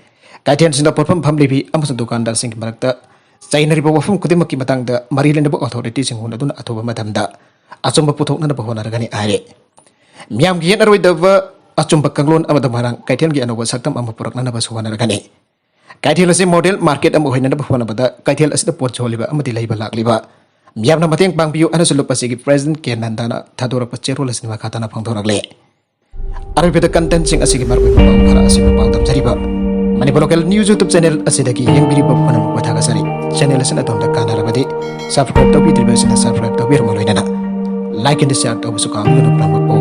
ꯀꯩꯊꯦꯜꯁꯤꯡꯗ ꯄꯣꯠꯐꯝ ꯐꯝꯂꯤꯕꯤ ꯑꯃꯁꯨꯡ ꯗꯨꯀꯥꯟꯗꯥꯔꯁꯤꯡꯒꯤ ꯃꯔꯛꯇ ꯆꯩꯅꯔꯤꯕ ꯋꯥꯐꯝ ꯈꯨꯗꯤꯡꯃꯛꯀꯤ ꯃꯇꯥꯡꯗ ꯃꯔꯤ ꯂꯩꯅꯕ ꯑꯣꯊꯣꯔꯤꯇꯤꯁꯤꯡ ꯎꯅꯗꯨꯅ ꯑꯊꯨꯕ ꯃꯇꯝꯗ ꯑꯆꯨꯝꯕ ꯄꯨꯊꯣꯛꯅꯅꯕ ꯍꯣꯠꯅꯔꯒꯅꯤ ꯍꯥꯏꯔꯦ꯫ ꯃꯤꯌꯥꯝꯒꯤ ꯌꯦꯠꯅꯔꯣꯏꯗꯕ ꯑꯆꯨꯝꯕ ꯀꯥꯡꯂꯣꯟ ꯑꯃꯗ ꯃꯣꯏꯔꯥꯡ ꯀꯩꯊꯦꯜꯒꯤ ꯑꯅꯧꯕ ꯁꯛꯇꯝ ꯑꯃ ꯄꯨꯔꯛꯅꯅꯕꯁꯨ ꯍꯣꯠꯅꯔꯒꯅꯤ꯫ ꯀꯩꯊꯦꯜ ꯑꯁꯤ ꯃꯣꯗꯦꯜ ꯃꯥꯔꯀꯦꯠ ꯑꯃ ꯑꯣꯏꯍꯟꯅꯕ ꯍꯣꯠꯅꯕꯗ ꯀꯩꯊꯦꯜ ꯑꯁꯤꯗ ꯄꯣꯠ ꯌꯣꯜꯂꯤꯕ ꯑꯃꯗꯤ ꯂꯩꯕ ꯂꯥꯛꯂꯤꯕ ꯃꯤꯌꯥꯝꯅ ꯃꯇꯦꯡ ꯄꯥꯡꯕꯤꯌꯨ ꯍꯥꯏꯅꯁꯨ ꯂꯨꯞ ꯑꯁꯤꯒꯤ ꯄ꯭ꯔꯦꯁꯤꯗꯦꯟꯠ ꯀꯦ ꯅꯟꯗꯥꯅ ꯊꯥꯗꯣꯔꯛꯄ ꯆꯦꯔꯣꯜ ꯑꯁꯤꯒꯤ ꯃꯈꯥ ꯇꯥꯅ ꯐꯣꯡꯗꯣꯔꯛꯂꯦ꯫ ꯑꯔꯣꯏꯕꯗ ꯀꯟꯇꯦꯟꯁꯤꯡ ꯑꯁꯤꯒꯤ ꯃꯔꯨꯑꯣꯏꯕ ꯄꯥꯎ ꯈꯔ ꯑꯁꯤꯕꯨ ꯄꯥꯎꯗꯝꯖꯔꯤꯕ ꯃꯅꯤꯄꯨꯔ ꯂꯣꯀꯦꯜ ꯅ꯭ꯌꯨꯁ ꯌꯨꯇ꯭ꯌꯨꯕ ꯆꯦꯅꯦꯜ ꯑꯁꯤꯗꯒꯤ ꯌꯦꯡꯕꯤꯔꯤꯕ ꯄꯨꯝꯅꯃꯛꯄꯨ ꯊꯥꯒꯠꯆꯔꯤ꯫ ꯆꯦꯅꯦꯜ ꯑꯁꯤꯅ ꯑꯗꯣꯝꯗ ꯀꯥꯟꯅꯔꯕꯗꯤ ꯁꯕꯁꯀ꯭ꯔꯥꯏꯕ ꯇꯧꯕꯤꯗ꯭ꯔꯤꯕꯁꯤꯡꯅ ꯁꯕꯁꯀ꯭ꯔꯥꯏꯕ ꯇꯧꯕꯤꯔꯝꯃ ꯂꯣꯏꯅꯅ ꯂꯥꯏꯛ ꯑꯦꯟ ꯗꯤꯁꯂꯥꯏꯛ ꯇꯧꯕꯁꯨ ꯀꯥꯎꯕꯤꯒꯅꯨ꯫ ꯄꯨꯝꯅꯃꯛꯄꯨ